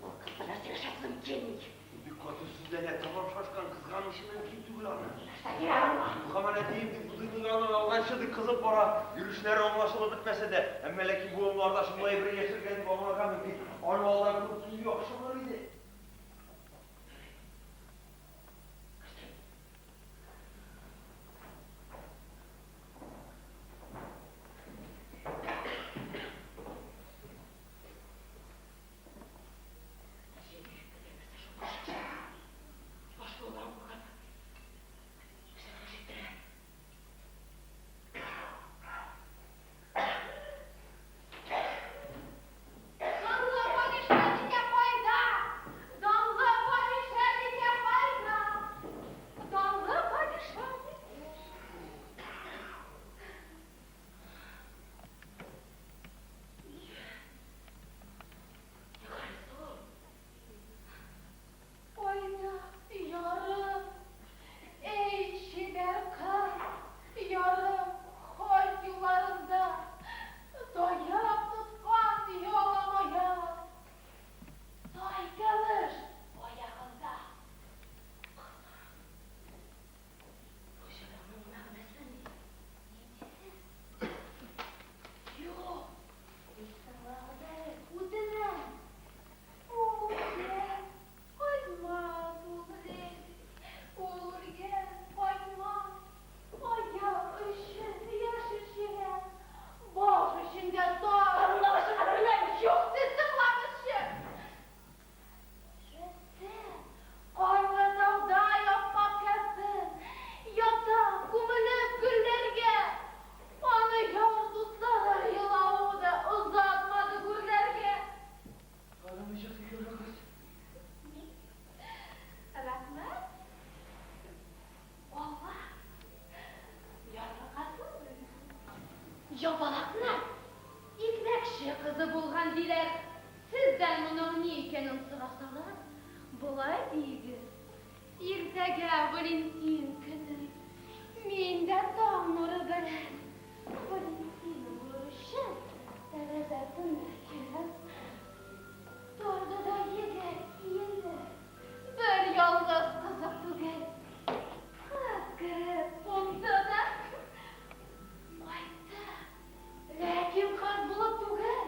Ул кыз белән сөйләшәсем килми. Ул бик каты сүзләнә, тәмам шашкан, кызганычы мөмкин түгел аны. Нәрсә кирәк аңа? Һаман әтием дип бу дөньядан алганчы дип кызып бара. Йөрешләре аңлашылып бетмәсә дә, әмма ләкин бу ымларда шундай бер яшергән дип аңларга мөмкин. Аны алдан күреп кую яхшы булыр иде. Канлы падишаһ китә кайда? Ябалакның икмәкче кызы булган, диләр. Сездән моның ни икәнен сорасалар, болай диегез, Иртәгә Валентин көне. Мин дә таң нуры белән Валентин булыр өчен тәрәзәсенә кереп торды да егет киенде. Бер ялгыз кызык түгел. Кыз кереп кунды да кайтты. Ләкин кыз булып түгел.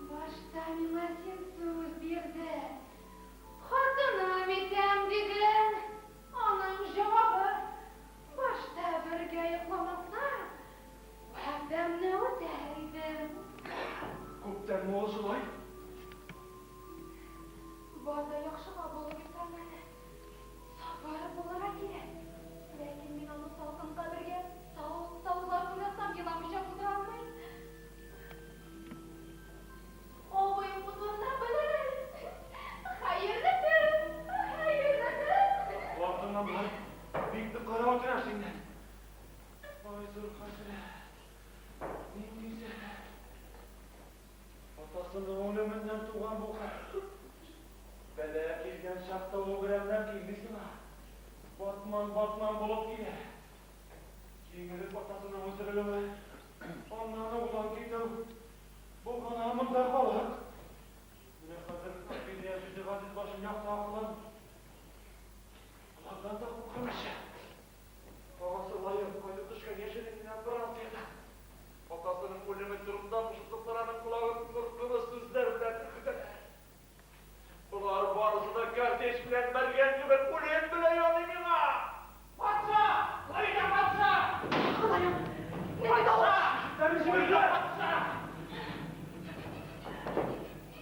Башта миңа син сүз бирдең. Хатыным итәм диген. Аның җавабы, Башта бергә йокламасаң, вәгъдәмне үтәр идем. Күптәнме ул шулай? Бар да яхшыга булыр дип торам әле. Сабыр булырга кирәк. Ләкин мин аны салкын кабергә сау-саулап уйласам, еламыйча булдыра алмыйм. Абыем бу турыда белер әле. Хәерле төн! Хәерле төн! Артыңнан барып, бик нык карап утырам синнән. Ай, зур хәсрәт! Нинди зәһәр! Атасының үлеменнән туган бу хәл. Бәла килгән чакта ул берәмләп килми сиңа. Батман-батман булып килә. Иң элек атасының үтерелүе, аннан углан китү. Бу гына монда халык. Менә хәзер Офелия сүзе газиз башын якты акылын. Болардан да куркынычы. Агасы лаек кайтып төшкән яшерен генә Франциядән. Атасының үлеме турында пышылдыклар аның колагын куркыныч сүзләр белән өркетәләр. Болар барысы да картечь белән бәргән кебек үлем белән яный миңа! Патша! Кайда патша? Ходаем, нинди тавыш? Ишекләрне җимерделәр! Патша!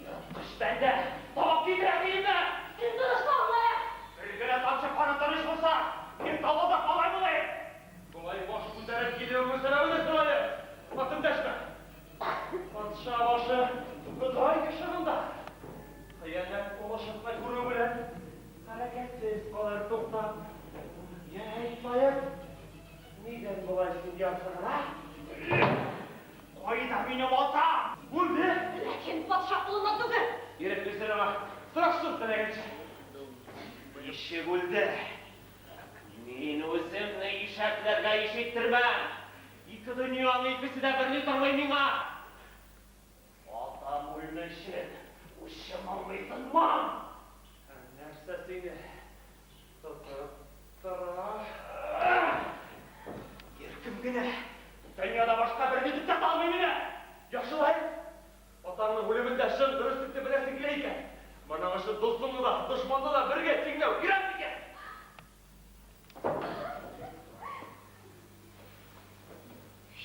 Ерткыч бәндә! Табак китерә киемне! Син тынычланма! Бер генә тамчы каны тыныч булса, мин таллы малай булыйм! Болай баш күтәреп килүеңнең сәбәбе дә сорайык! Хатын дәшмә! Патша башы Ходай кеше монда. Хыянәт олы күрү белән хәрәкәтсез калыр туктап. Йә, әйт, Лаек, нидән болай син ярсыдың, а? Кайда минем атам? Үлде. Ләкин патша кулыннан түгел. Ирек бирсен аңа, сорашсын теләгәнчә. Ничек үлде? Мин үземне ишәкләргә ишеттермәм. Ике дөньяның икесе дә берни тормый миңа. Атам үлмешен учым алмый тынмам. Ә нәрсә сине тотып тора? Иркем генә. Дөньяда башка берни туктата алмый мине. Яхшылай. Атаңның үлемендә чын дөреслекне беләсең килә икән. Моның өчен дустыңны да, дошманны да бергә тиңләү кирәк микән?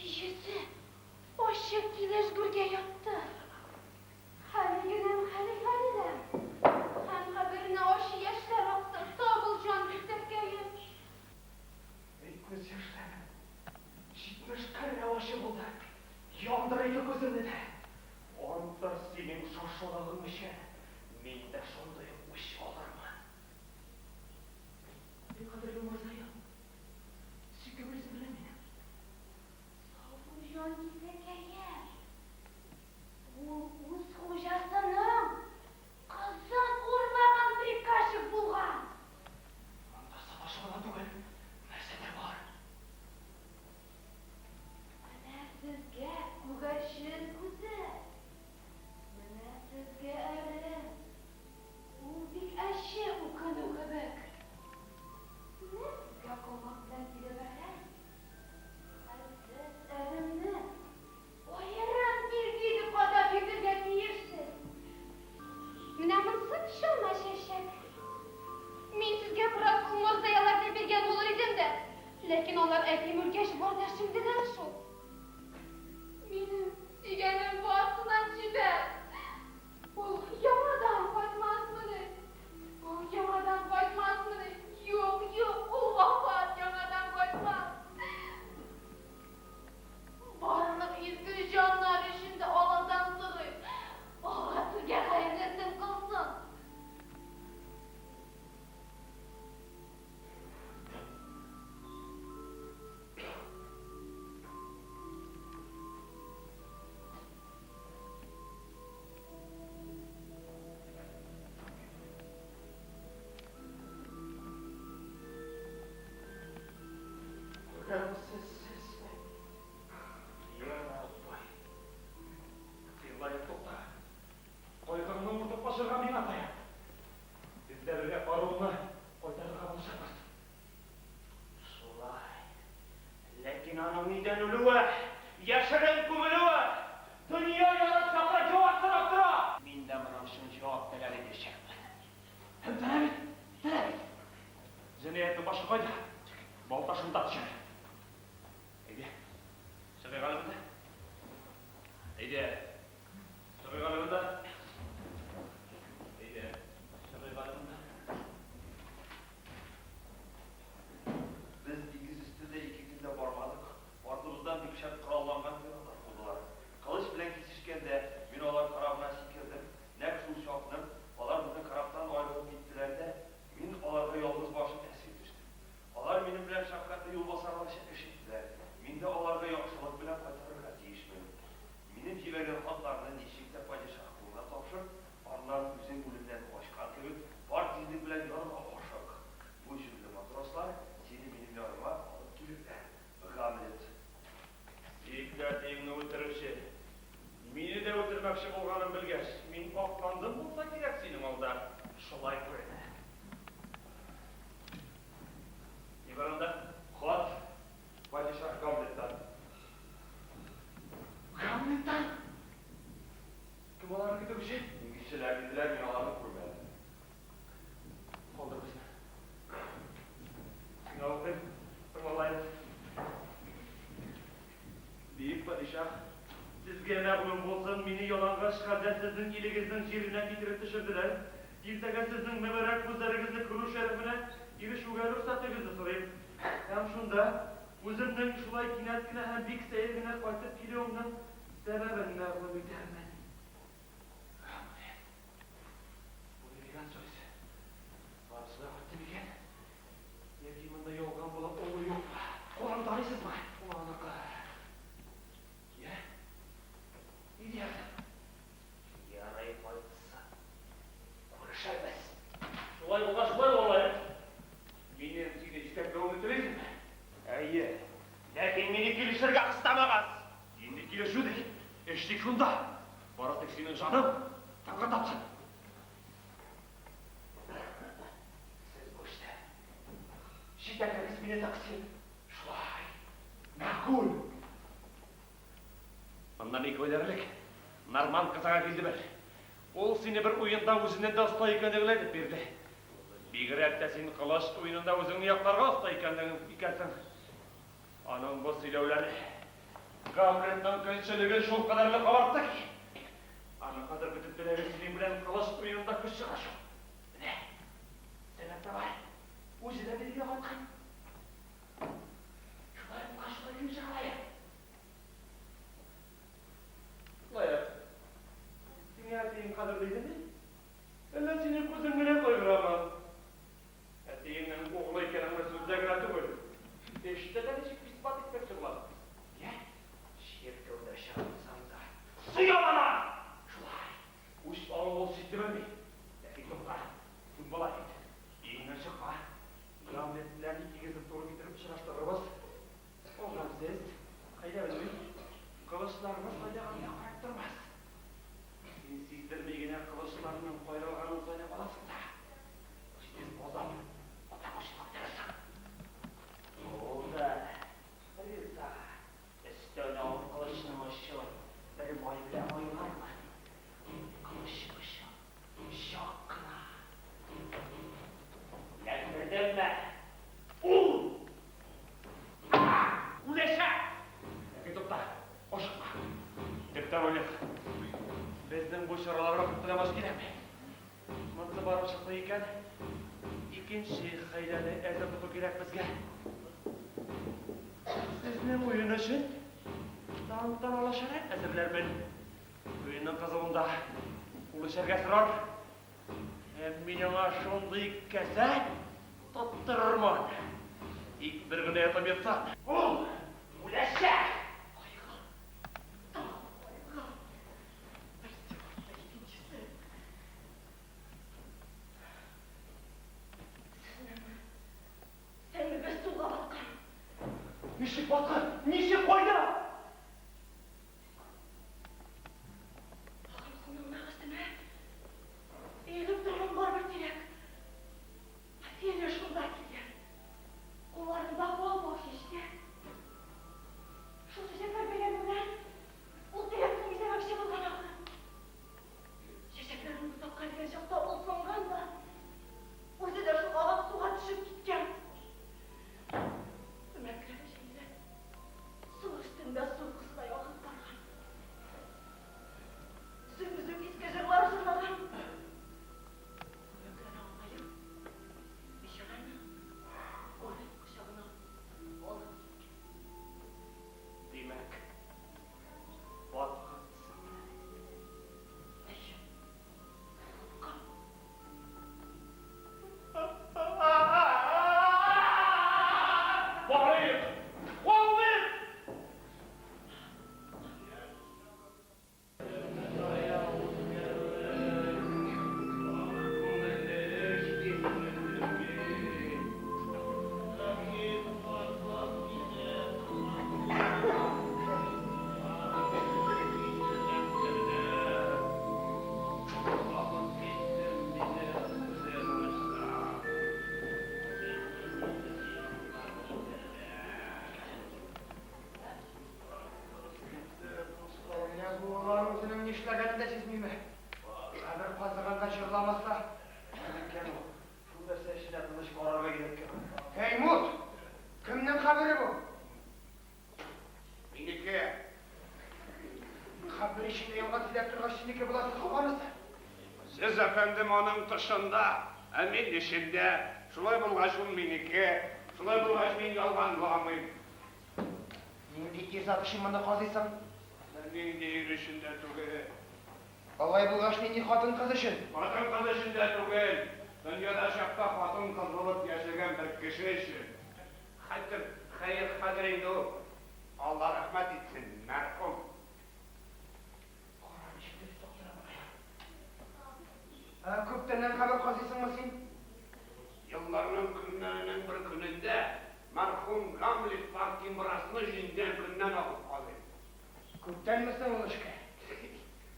Йөзе ачык килеш гүргә ятты. Хәлигенем, хәлифәлеләр. Һәм каберенә ачы яшьләр акты. Сау бул, җан кисәккәем. Эй, күз яшьләрем, 70 кәррә ачы булды. Яндыр ике күземне дә. Антыр синең шашылыгың өчен мин дә шундый ук үч алырмын. Эй, кадерле Мырзаем, сөйкемле сеңлем минем. Сау бул, җан кисәккәем. Ул үз хуҗасының кызын урлаган приказчик булган. Монда саташу гына түгел, нәрсәдер бар. Менә сезгә күгәрчен күзе. Менә сезгә әрем. Ул бик әче үкенү кебек. Менә сезгә колмак белән тилебәрән. Хәлсез әремне аерым билге итеп кадап йөртергә тиешсез. Менә монысы чалма чәчәк. Мин сезгә бераз умырзаялар да биргән булыр идем дә, ләкин алар әтием үлгәч бар да шиңделәр шул. Минем сөйгәнем барысыннан чибәр. Ул яңадан кайтмасмыни? Ул яңадан кайтмасмыни? Юк, юк, ул вафат, яңадан кайтмас. Барлык изге җаннар өчен дә Алладан сорыйм. Алла сезгә хәерлесен кылсын. Гамсез сезме? Я Рабби! Син лаек тукта. Кайгыңны уртаклашырга миңа таян. Без дә бергә каруыңны кайтарырга булышырбыз. Шулай. Ләкин аның нидән үлүе, яшерен күмелүе, дөнья ярып чакыра җавап сорап тора. Мин дә моның өчен җавап таләп итәчәкмен. Һәм таләп ит, таләп ит. Җинаятьнең башы кайда? Балта шунда төшәр. Әйдә, чыгыйк әле монда. Әйдә, чыгыйк әле монда. Әйдә, чыгыйк әле монда. Без диңгез өстендә ике көн дә бармадык, артыбыздан бик шәп коралланган пиратлар кудылар. Кылыч белән кисешкәндә, мин алар корабына сикердем. Нәкъ шул чакны алар безнең корабтан аерылып киттеләр дә, мин аларга ялгыз башым әсир төштем. Алар минем белән шәфкатьле юлбасарларча эш иттеләр, мин дә аларга яхшылык белән кайтарырга тиешмен. Минем җибәргән хатларны ничек тә падишаһ кулына тапшыр, аннан үзең үлемнән качкан кебек, бар тизлек белән ярга ашык. Бу җүнле матрослар сине минем яныма алып килерләр. Гамлет. Сөекле әтиеңне үтерүче, мине дә үтермәкче булганын белгәч, мин акландым булса кирәк синең алда, шулай күренә. Ни бар анда? Хат падишаһ Гамлеттан. Гамлеттан? Кем аларны көтүче? Диңгезчеләр диделәр, мин аларны күрмәдем. Калдыр безне. Сиңа укыйм, тыңлалаем. Бөек падишаһ, сезгә мәгълүм булсын, мине ялангач хәлдә сезнең илегезнең җиренә китереп төшерделәр. Иртәгә сезнең мөбарәк күзләрегезне күрү шәрәфенә ирешүгә рөхсәтегезне сорыйм. Һәм шунда үземнең шулай кинәт кенә һәм бик сәер генә кайтып килүемнең сәбәбен мәгълүм итәрмен. Гамлет. Бу ни дигән сүз? Барысы да кайтты микән? Яки монда ялган була олы юкмы? Кулын таныйсызмы? Ул аныкы. Йә? Ни диярсең? Ярый кайтсын. Күрешербез. Шулай булгач, шулай була. Минем сине җитәкләвемне телисеңме? Әйе. Ләкин мине килешергә кыстамагыз. Инде килешү ди. Эш тик шунда. Бары тик синең җаның тынгы тапсын. Сез бу эштә җитәкләгез мине, тәкъсир. Шулай. Мәгъкуль. Моннан ике айлар элек Норман кызага килде бер. Ул сине бер уенда үзеннән дә оста икәнлеген әйтеп бирде. Бигрәк тә син кылыч уенында үзеңне якларга оста икәнлеген икәнсең. Аның бу сөйләүләре Гамлетның көнчелеген шулкадәрле кабартты ки, аның хәзер бөтен теләге синең белән кылыч уенында көч чыгашу. Менә, сәбәп тә бар. Үзе дә бирегә кайткан. Шулай булгач, шулай килеп чыга лаек. Лаек. Сиңа әтиең кадерле идеме? Әллә синең күзең генә кайгырамы? Әтиеңнең углы икәнеңне сүздә генә түгел, эштә дә ничек исбат итмәкче буласың? Йә, чиркәүдә чыгарсаң да, сөя ана! Шулай, үч алу ул сиздерми. Ләкин тукта, син болай ит, өеңнән чыкма. Гамлет белән икегезне туры китереп очраштырырбыз. Ул гамьсез, хәйлә белми, кылычларны сайлаганда карап тормас. Син сиздерми генә кылычларның кайралганын сайлап аласың да, җитез бозап, атак очына күтәрәсең. Булды, риза. Өстәвенә ул кылычның очын бер май белән майлармын. Кылыч очы чак кына эләктердемме, ул үләчәк! Ләкин тукта, ашыкма. Төптән уйлыйк. Безнең бу чаралар вакыт белән кирәкми. Монысы барып чыкты икән, икенче хәйләне әзер тоту кирәк безгә. Сезнең уен өчен тантаналы шәраб әзерләрмен. Уенның кызыгында ул эчәргә сорар. Һәм мин аңа шундый кәсә тоттырырмын. Тик бер генә йотым йотса, ул үләчәк! Кайгы, тагын кайгы. Берсе артта икенчесе. Сезнең сеңлегез суга баткан. Ничек баткан? Ничек, кайда? Агым суның нәкъ өстенә иелеп торган бар бер тирәк. Офелия шунда килгән. Кулларында бал-бал чәчкә. Шул чәчәкләр бәйләме белән ул тирәкне бизәмәкче булган ахры. Чәчәкләрен ботакка элгән чакта ул сынган да, үзе дә шул агым суга төшеп киткән. Күмәкләре җәелеп, су өстендә су кызыдай агып барган. Өзек-өзек иске җырлар җырлаган. Күмәкләре аңгаеп, бичараны үлем кочагына алып киткән. Димәк, баткансың. Әйе, баткан. Барыйк! Куалыйк! Әллә бу олан үзенең нишләгәнен дә сизмиме? Кабер казыганда җырламаса? Икән ул. Шул нәрсә эченә тыныч карарга кирәк кебек. Әй, Мут! Кемнең кабере бу? Минеке. Кабер эчендә ялган сөйләп торгач, синеке буласы калганысы. Сез, әфәндем, аның тышында, ә мин эчендә. Шулай булгач, ул минеке. Шулай булгач, мин ялганламыйм. Нинди ир заты өчен моны казыйсың? Бернинди ир өчен дә түгел. Алай булгач, нинди хатын-кыз өчен? Хатын-кыз өчен дә түгел. Дөньяда чакта хатын-кыз булып яшәгән бер кеше өчен. Хәтер, хәер, хәзер инде ул. Алла рәхмәт итсен, мәрхүм. Кара, ничек тә тотып тора моны. Күптәннән кабер казыйсыңмы син? Елларның көннәренең бер көнендә мәрхүм Гамлет Фортинбрасны җиңгән көннән алып казыйм. Күптәнме соң ул эшкә?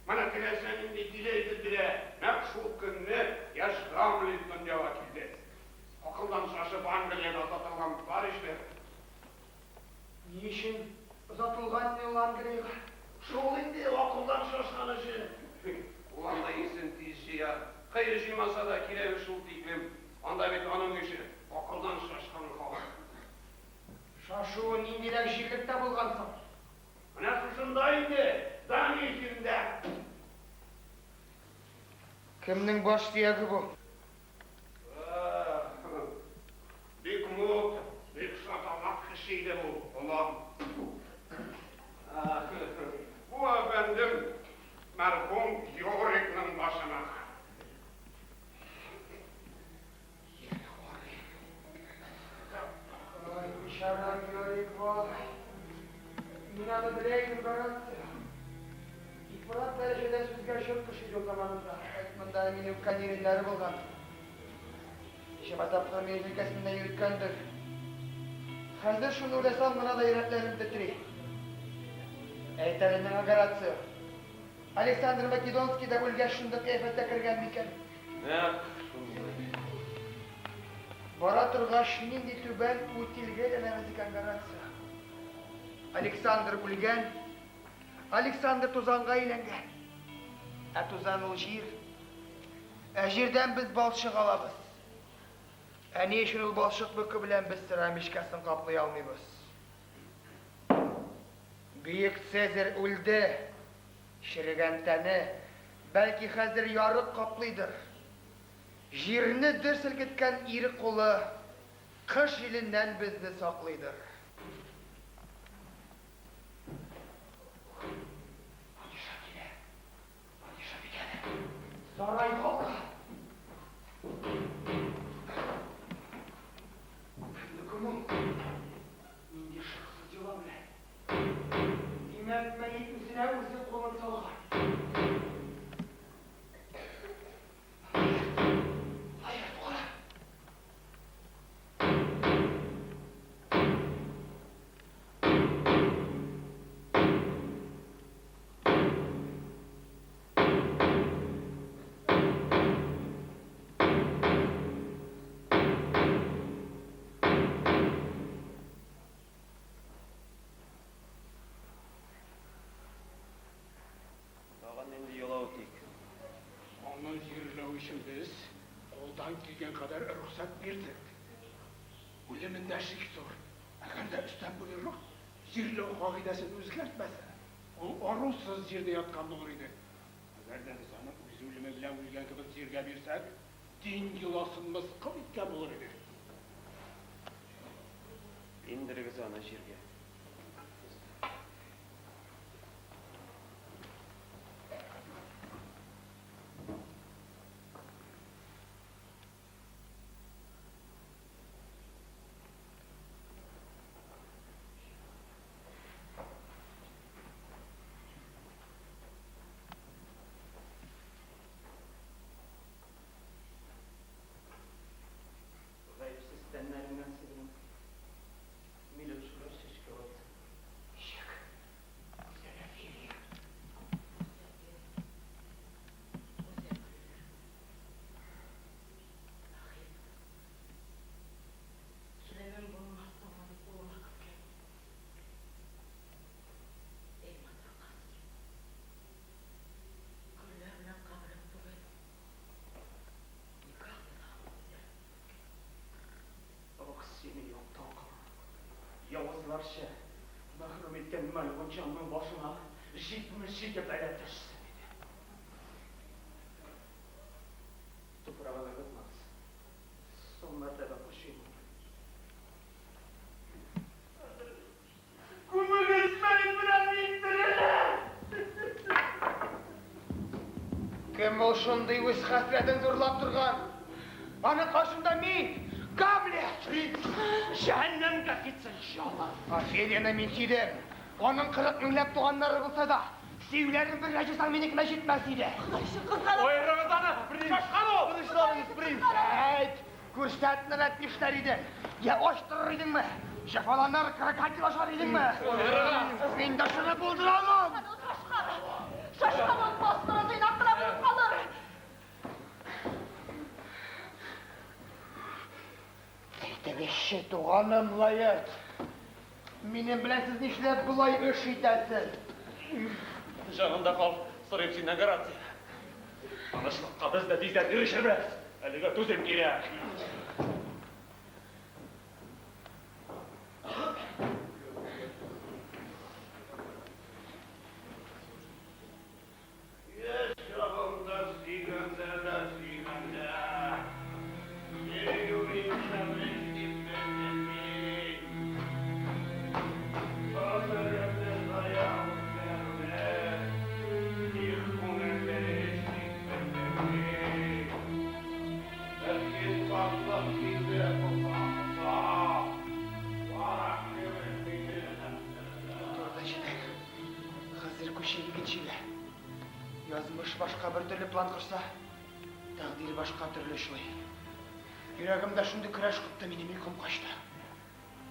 Менә теләсә нинди тиле әйтеп бирә, нәкъ шул көнне яшь Гамлет дөньяга килде. Акылдан шашып Англиягә озатылган Парижда. Ни өчен озатылган инде ул Англиягә? Шул инде, акылдан шашкан өчен. Ул анда исен тиз җыя. Хәер, җыймаса да кирәге шул тиклем. Анда бит аның ише акылдан шашкан халык. Шашуы ниндирәк җирлектә булган соң? Менә шушында инде, Дания җирендә. Кемнең баш сөяге бу? Бик мут, бик шаталак кеше иде бу, олан. Бу, әфәндем, мәрхүм Йорикның башына. Ай, бичара Йорик бай. Мин аны белә идем, Горацио. Ифрат дәрәҗәдә сүзгә чын кеше иде ул заманында. Әйт, монда мине үпкән иреннәре булган. Ничәмә тапкыр мине җилкәсендә йөрткәндер. Хәзер шуны уйласам гына да йөрәкләрем тетри. Әйт әле миңа, Горацио. Александр Македонский да үлгәч шундый кыяфәттә кергән микән? Нәкъ шундый. Бара торгач, нинди түбән утильгә әйләнәбез икән, Горацио. Александр үлгән, Александр тузанга әйләнгән. Ә тузан ул җир. Ә җирдән без балчык алабыз. Ә ни өчен ул балчык бөке белән без сыра мичкәсен каплый алмыйбыз? Бөек Цезарь үлде. Черегән тәне, бәлки, хәзер ярык каплыйдыр. Җирне дер селкеткән ир кулы кыш җиленнән безне саклыйдыр. Падиша килә. Падиша бит әле. Сарай халкы. Кемне күмү? Нинди шыксыз йола белән? Димәк, мәет үзенә үзе кулын салган. Лаэрт, кара! Кулыбыздан килгән кадәр рөхсәт бирдек. Үлемендә шик зур. Әгәр дә өстән боерык җирләү кагыйдәсен үзгәртмәсә, ул арусыз җирдә яткан булыр иде. Әгәр дә без аны үз үлеме белән үлгән кебек җиргә бирсәк, дин йоласын мыскыл иткән булыр идек. Иңдерегез аны җиргә. Гаепсез тәннәреңнән синең миләүшәләр чәчкә атсын. Ничек? Гүзәл Офелия. Гүзәл, гүзәл гөлләр. Рәхим. Киленем булмас сиңа дип улыма көткән. Эй, матур кыз. Гөлләр белән каберең түгел. Никах йозагың гүзәл. Ах, сине якты акыл, явызларча мәхрүм иткән мәлгунь җанның башына 77 бәла төшсен иде. Туфрагын ыргытмагыз. Соң мәртәбә кочыйм аны. Күмегез мәет белән мин терене! Кем ул шундый үз хәсрәтен зурлап торган? Аның каршында мин, Гамлет! Принц, җәһәннәмгә китсен җаным! Офелияне мин сөйдем. Аның 40 меңләп туганнары булса да, сөюләрен бер җыйсаң минекенә җитмәс иде. Аерыгыз аны! Шашкан ул! Тынычланыгыз, принц! Әйт, күрсәт, нәләт нишләр идең? Я ач торыр идеңме? Җәфаланыр, крокодил ашар идеңме? Мин дә шуны булдыра алам! Шашкан! Шашкан ул бастыры тыйнак кына булып калыр! Әйтегезче, туганым Лаэрт, минем белән сез нишләп болай эш итәсез? Җанында кал, сорыйм синнән, Гораций. Тынычлыкка без дә тиздән ирешербез. Әлегә түзем кирәк. Яшь чагымда сөйгәндә дә сөйгәндә, Сөю имчәмеш дип белдем мин. Гомеремне зая үткәрүне Тик күңелле эш дип белдем мин. Бәлки картлык килде поса-поса, Варак кебек мине эләктерде. Тор да җитәр. Хәзер күчик икенчегә. Язмыш башка бер төрле план корса, тәкъдир башка төрле очлый. Йөрәгемдә шундый көрәш купты, минем йокым качты.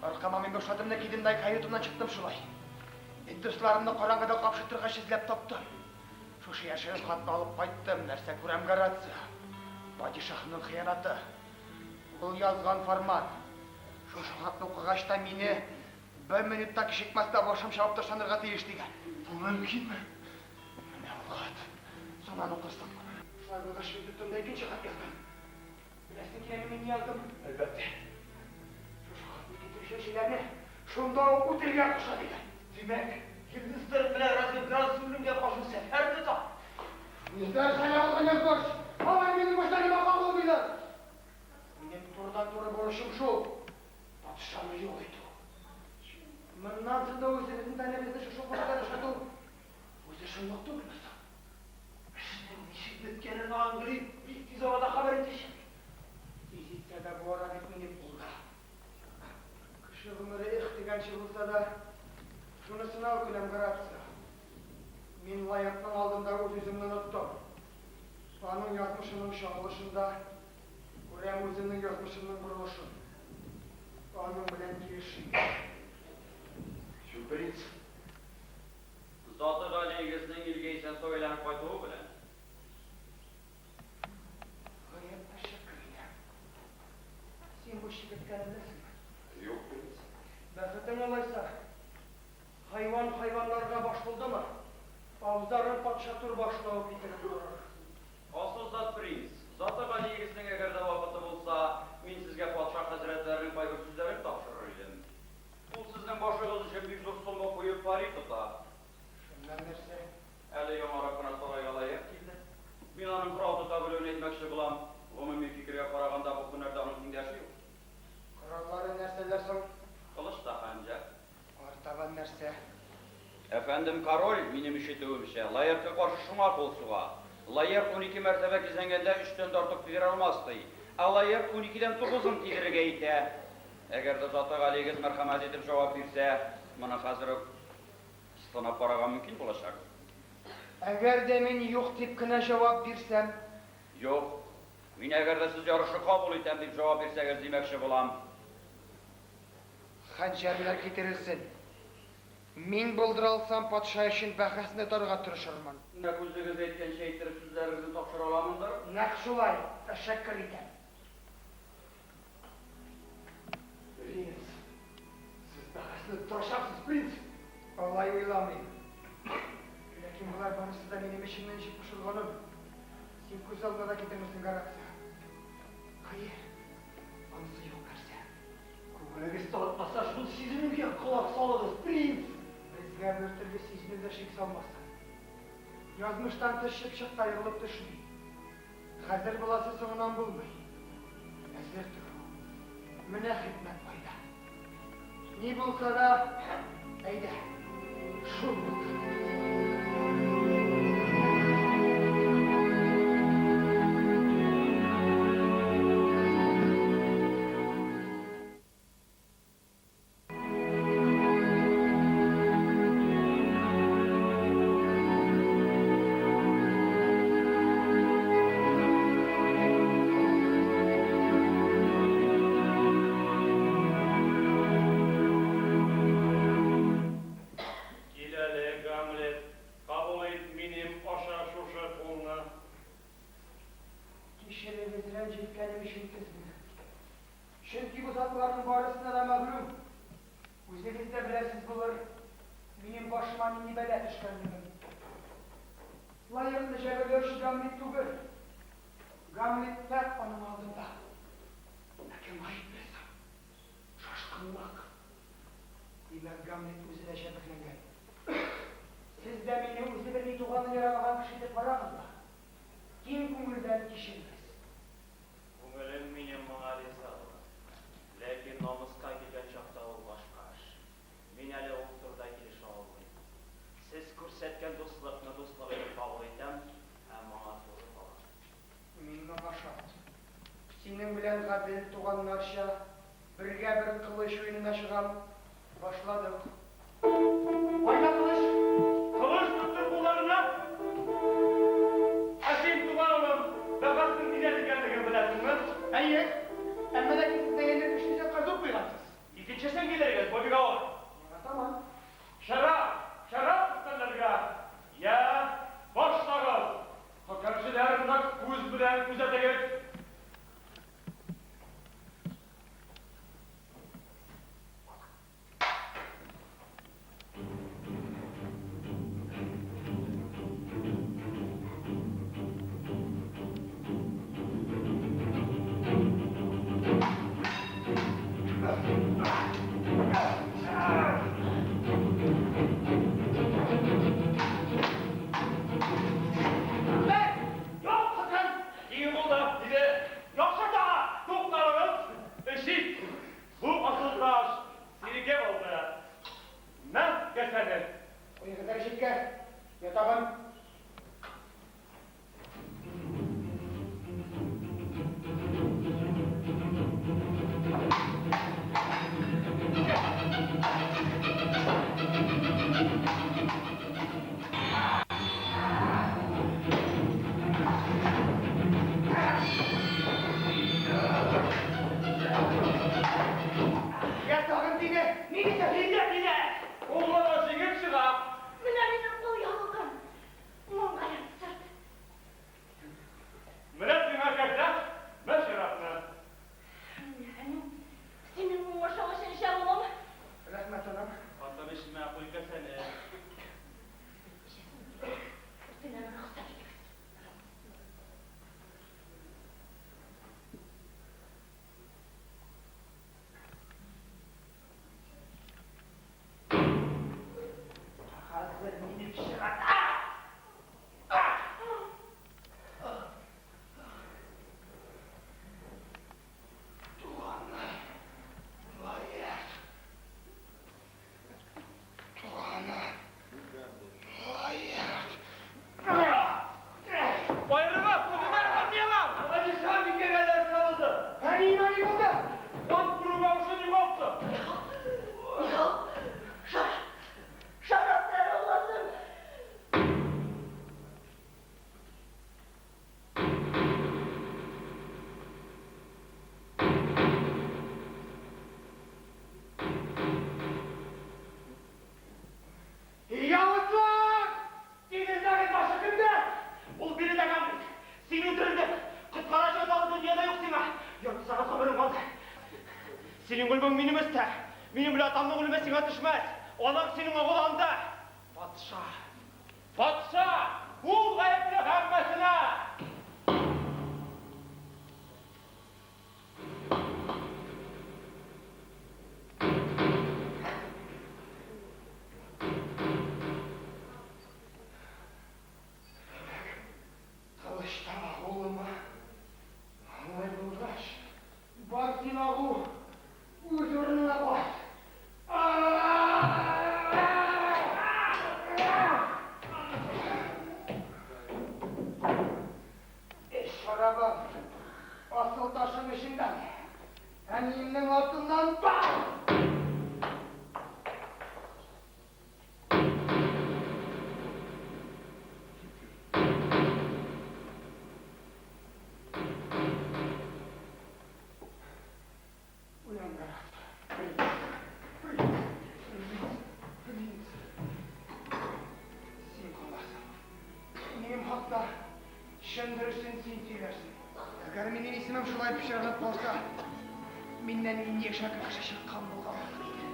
Аркама мин бушлатымны кидем дә каютамнан чыктым шулай. Мин дусларымны караңгыда капшый торгач эзләп таптым. Шушы яшерен хатны алып кайттым. Нәрсә күрәм, Горацио? Падишаһның хыянаты. Ул язган фәрман. Шушы хатны укыгач та мине бер минут та кичекмәстә башым чабып ташланырга тиеш дигән. Бу мөмкинме? Менә ул хат. Соннан укырсың. Шулай булгач, мин тоттым да икенче хат яздым. Беләсең киләме, мин ни яздым? Әлбәттә. Шушы хатны китерүче кешеләрне шунда ук үтерергә куша дигән. Димәк, Гильденстерн белән Розенкранц үлемгә каршы сәфәр тота. Үзләре сайлап алган язмыш! Алар минем үчләремә кагылмыйлар! Минем турыдан-туры бурычым шул, патшаны юк итү. Моннан соң да үзебезнең тәнебезне шушы кулга ташлату үзе шомлык түгелме соң? Эшнең ничек беткәнен Англия бик тиз арада хәбәр итәчәк. Тиз итсә дә, бу ара бит минем кулда. Кеше гомере эх дигәнче булса да, шунысына үкенәм, Горацио. Мин Лаэртның алдында үз-үземне оныттым. Аның язмышының чагылышында күрәм үземнең язмышымның борылышын. Аның белән килешим. Чү, принц. Заты галиегезнең илгә исән-сау әйләнеп кайтуы белән. Гаять тәшәккөр итәм. Син бу чикерткәне беләсеңме? Юк, принц. Бәхетең алайса. Хайван хайваннарга баш булдымы, абзарын патша түр башына ук китереп корыр. Асыл зат принц. Заты галиегезнең әгәр дә вакыты булса, мин сезгә патша хәзрәтләренең кайбер сүзләрен тапшырыр идем. Ул сезнең башыгыз өчен бик зур сумма куеп пари тота. Шуннан нәрсә? Әле яңарак кына сарайга лаек килде. Мин аның корал тота белүен әйтмәкче булам. Гомуми фикергә караганда, бу һөнәрдә аның тиңдәше юк. Кораллары нәрсәләр соң? Кылыч та хәнҗәр. Артабан нәрсә? Әфәндем король, минем ишетүемчә, Лаэртка каршы шуңа кул суга. Лаэрт 12 мәртәбә кизәнгәндә өчтән дә артык тидерә алмас, ди. Ә Лаэрт уникедән тугызын тидерергә итә. Әгәр дә заты галиегез мәрхәмәт итеп җавап бирсә, моны хәзер үк сынап карарга мөмкин булачак. Әгәр дә мин юк дип кенә җавап бирсәм? Юк. Мин әгәр дә сез ярышны кабул итәм дип җавап бирсәгез димәкче булам. Хәнҗәрләр китерелсен. Мин булдыра алсам, патша өчен бәхәсне отарга тырышырмын. Нәкъ үзегез әйткәнчә иттереп сүзләрегезне тапшыра аламындыр? Нәкъ шулай, тәшәккер итәм. Принц, сез бәхәсне оттырачаксыз, принц! Алай уйламыйм. Ләкин болар барысы да минем эчемнән ничек пошырганын син күз алдына да китермисең, Горацио. Хәер, анысы юк нәрсә. Күңелегез тартмаса, шул сизенүгә колак салыгыз, принц! Безгә бер төрле сизенү дә шик салмасын. Язмыштан тыш чыпчык та егылып төшми. Хәзер буласы соңыннан булмый. Әзер тор. Менә хикмәт кайда. Ни булса да, әйдә, шул булсын. Кил әле, Гамлет, кабул ит минем аша шушы кулны. Кичерегез рәнҗеткәнем өчен сезне. Чөнки бу затларның барысына да мәгълүм, үзегез дә беләсез булыр, минем башыма нинди бәла төшкәнлеген. Лаертны җәберләүче Гамлет түгел. Гамлет пакь аның алдында. Ә кем гаепле соң? Шашкынлык. Димәк, Гамлет үзе дә җәберләнгән. Сез дә мине үзе белми туганын яралаган кеше итеп карагыз да, киң күңелдән кичерегез. Күңелем минем моңа риза булыр. Ләкин намуска килгән чакта ул башка эш. Мин әле ул турыда килешә алмыйм. Сез күрсәткән дуслыкны дуслык итеп кабул итәм һәм моңа туры калам. Мин моңа шат. Синең белән гадел туганнарча бергә бер кылыч уенына чыгам. Башладык. Кайда кылыч? Кылыч тоттыр кулларына! Ә син, туган улым, бәхәснең нидән икәнлеген беләсеңме? Әйе, әмма ләкин сез тәгаенләп көчле затка зур куйгансыз. Икенчесен китерегез, бу бик авыр. Миңа таман. Шәраб! Шәраб өстәлләргә! Йә, башлагыз! Хөкемчеләр, нык күз белән күзәтегез! Юк, хөкем! Киң булды, диде. Яхшы тага! Тукталыгыз! Эш ит! Бу асылташ синеке булды. Мә кәсәне. Куегыз әле читкә. Я тагын. Я тагын тиде. Мин исә. Тиде, тиде! Куллары җиңеп чыга. Менә минем кулъяулыгым. Маңгаем сырт. Менә сиңа кәсә, мә шәрабны. Менә синең уңышың өчен эчәм, улым. Рәхмәт, анам. Хатын, эчмә, куй кәсәне. Эчәсем килә. Үтенәм, рөхсәт итегез. Синең үлемең минем өстә. Минем белән атамның үлеме сиңа төшмәс. Анаң синең агул анда. Патша! Патша! Ул гаепле һәммәсенә! Димәк, кылыч та агулымы? Алай булгач, бар син агу, үз урыныңа кайт. Эч шарабың, асыл ташың эчендә. Әниемнең артыннан бар! Уян, брат. Принц, принц, принц, принц. Син каласың. Минем хакта чын дөресен син сөйләрсең. Әгәр минем исемем шулай пычранып калса, миннән нинди әшәке кеше чыккан булган булыр иде.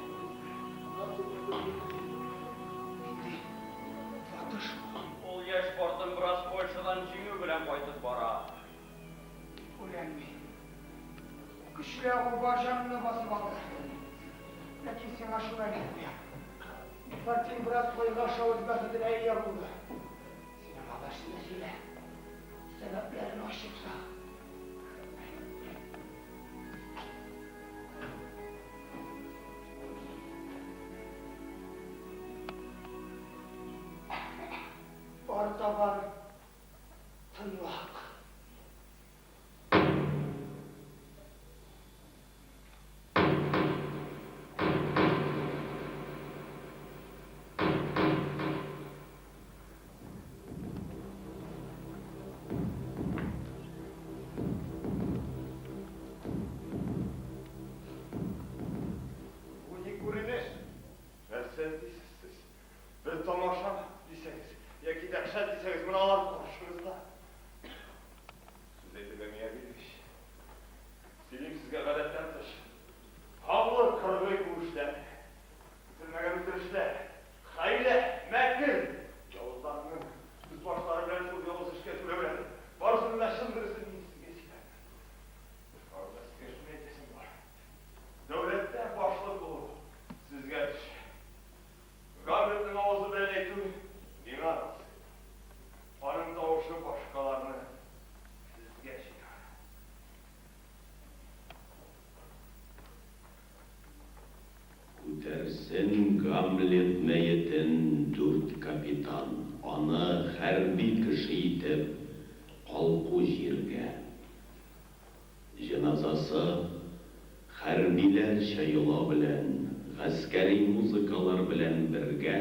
Нинди латыш ул? Ул яшь картым бераз Польшадан җиңү белән кайтып бара. Үләм мин. Көчле агу бар җанымны басып алды. Ләкин сиңа шуны әйтеп куям. Фатин бераз кайгы аша үз бәхетенә ия булды. Син аңа барысын да сөйлә. Сәбәпләрен ачып сал. Артабан тынлык. Бу ни күренеш? Нәрсә дисез сез? Бер тамаша дисәгез, яки дәһшәт дисәгез, менә алар каршыгызда. Сүз әйтергә миңа бирегез. Сөйлим сезгә гадәттән тыш. Канлы кыргый бу эшләрне. Көтелмәгән үтерешләр, хәйлә, мәкер, явызларның үз башлары белән шул явыз эшкә түләүләре. Барысының да чын дөресен мин сезгә сөйләрмен. Башкаруда сезгә шуны әйтәсем бар. Дәүләттә башлык булу сезгә төшә. Гамлетның авызы белән әйтү миңа насыйп. Аның тавышы башкаларны сезгә җыяр. Күтәрсен Гамлет мәетен дүрт капитан, аны хәрби кеше итеп калку җиргә. Җеназасы хәрбиләрчә йола белән, гаскәри музыкалар белән бергә.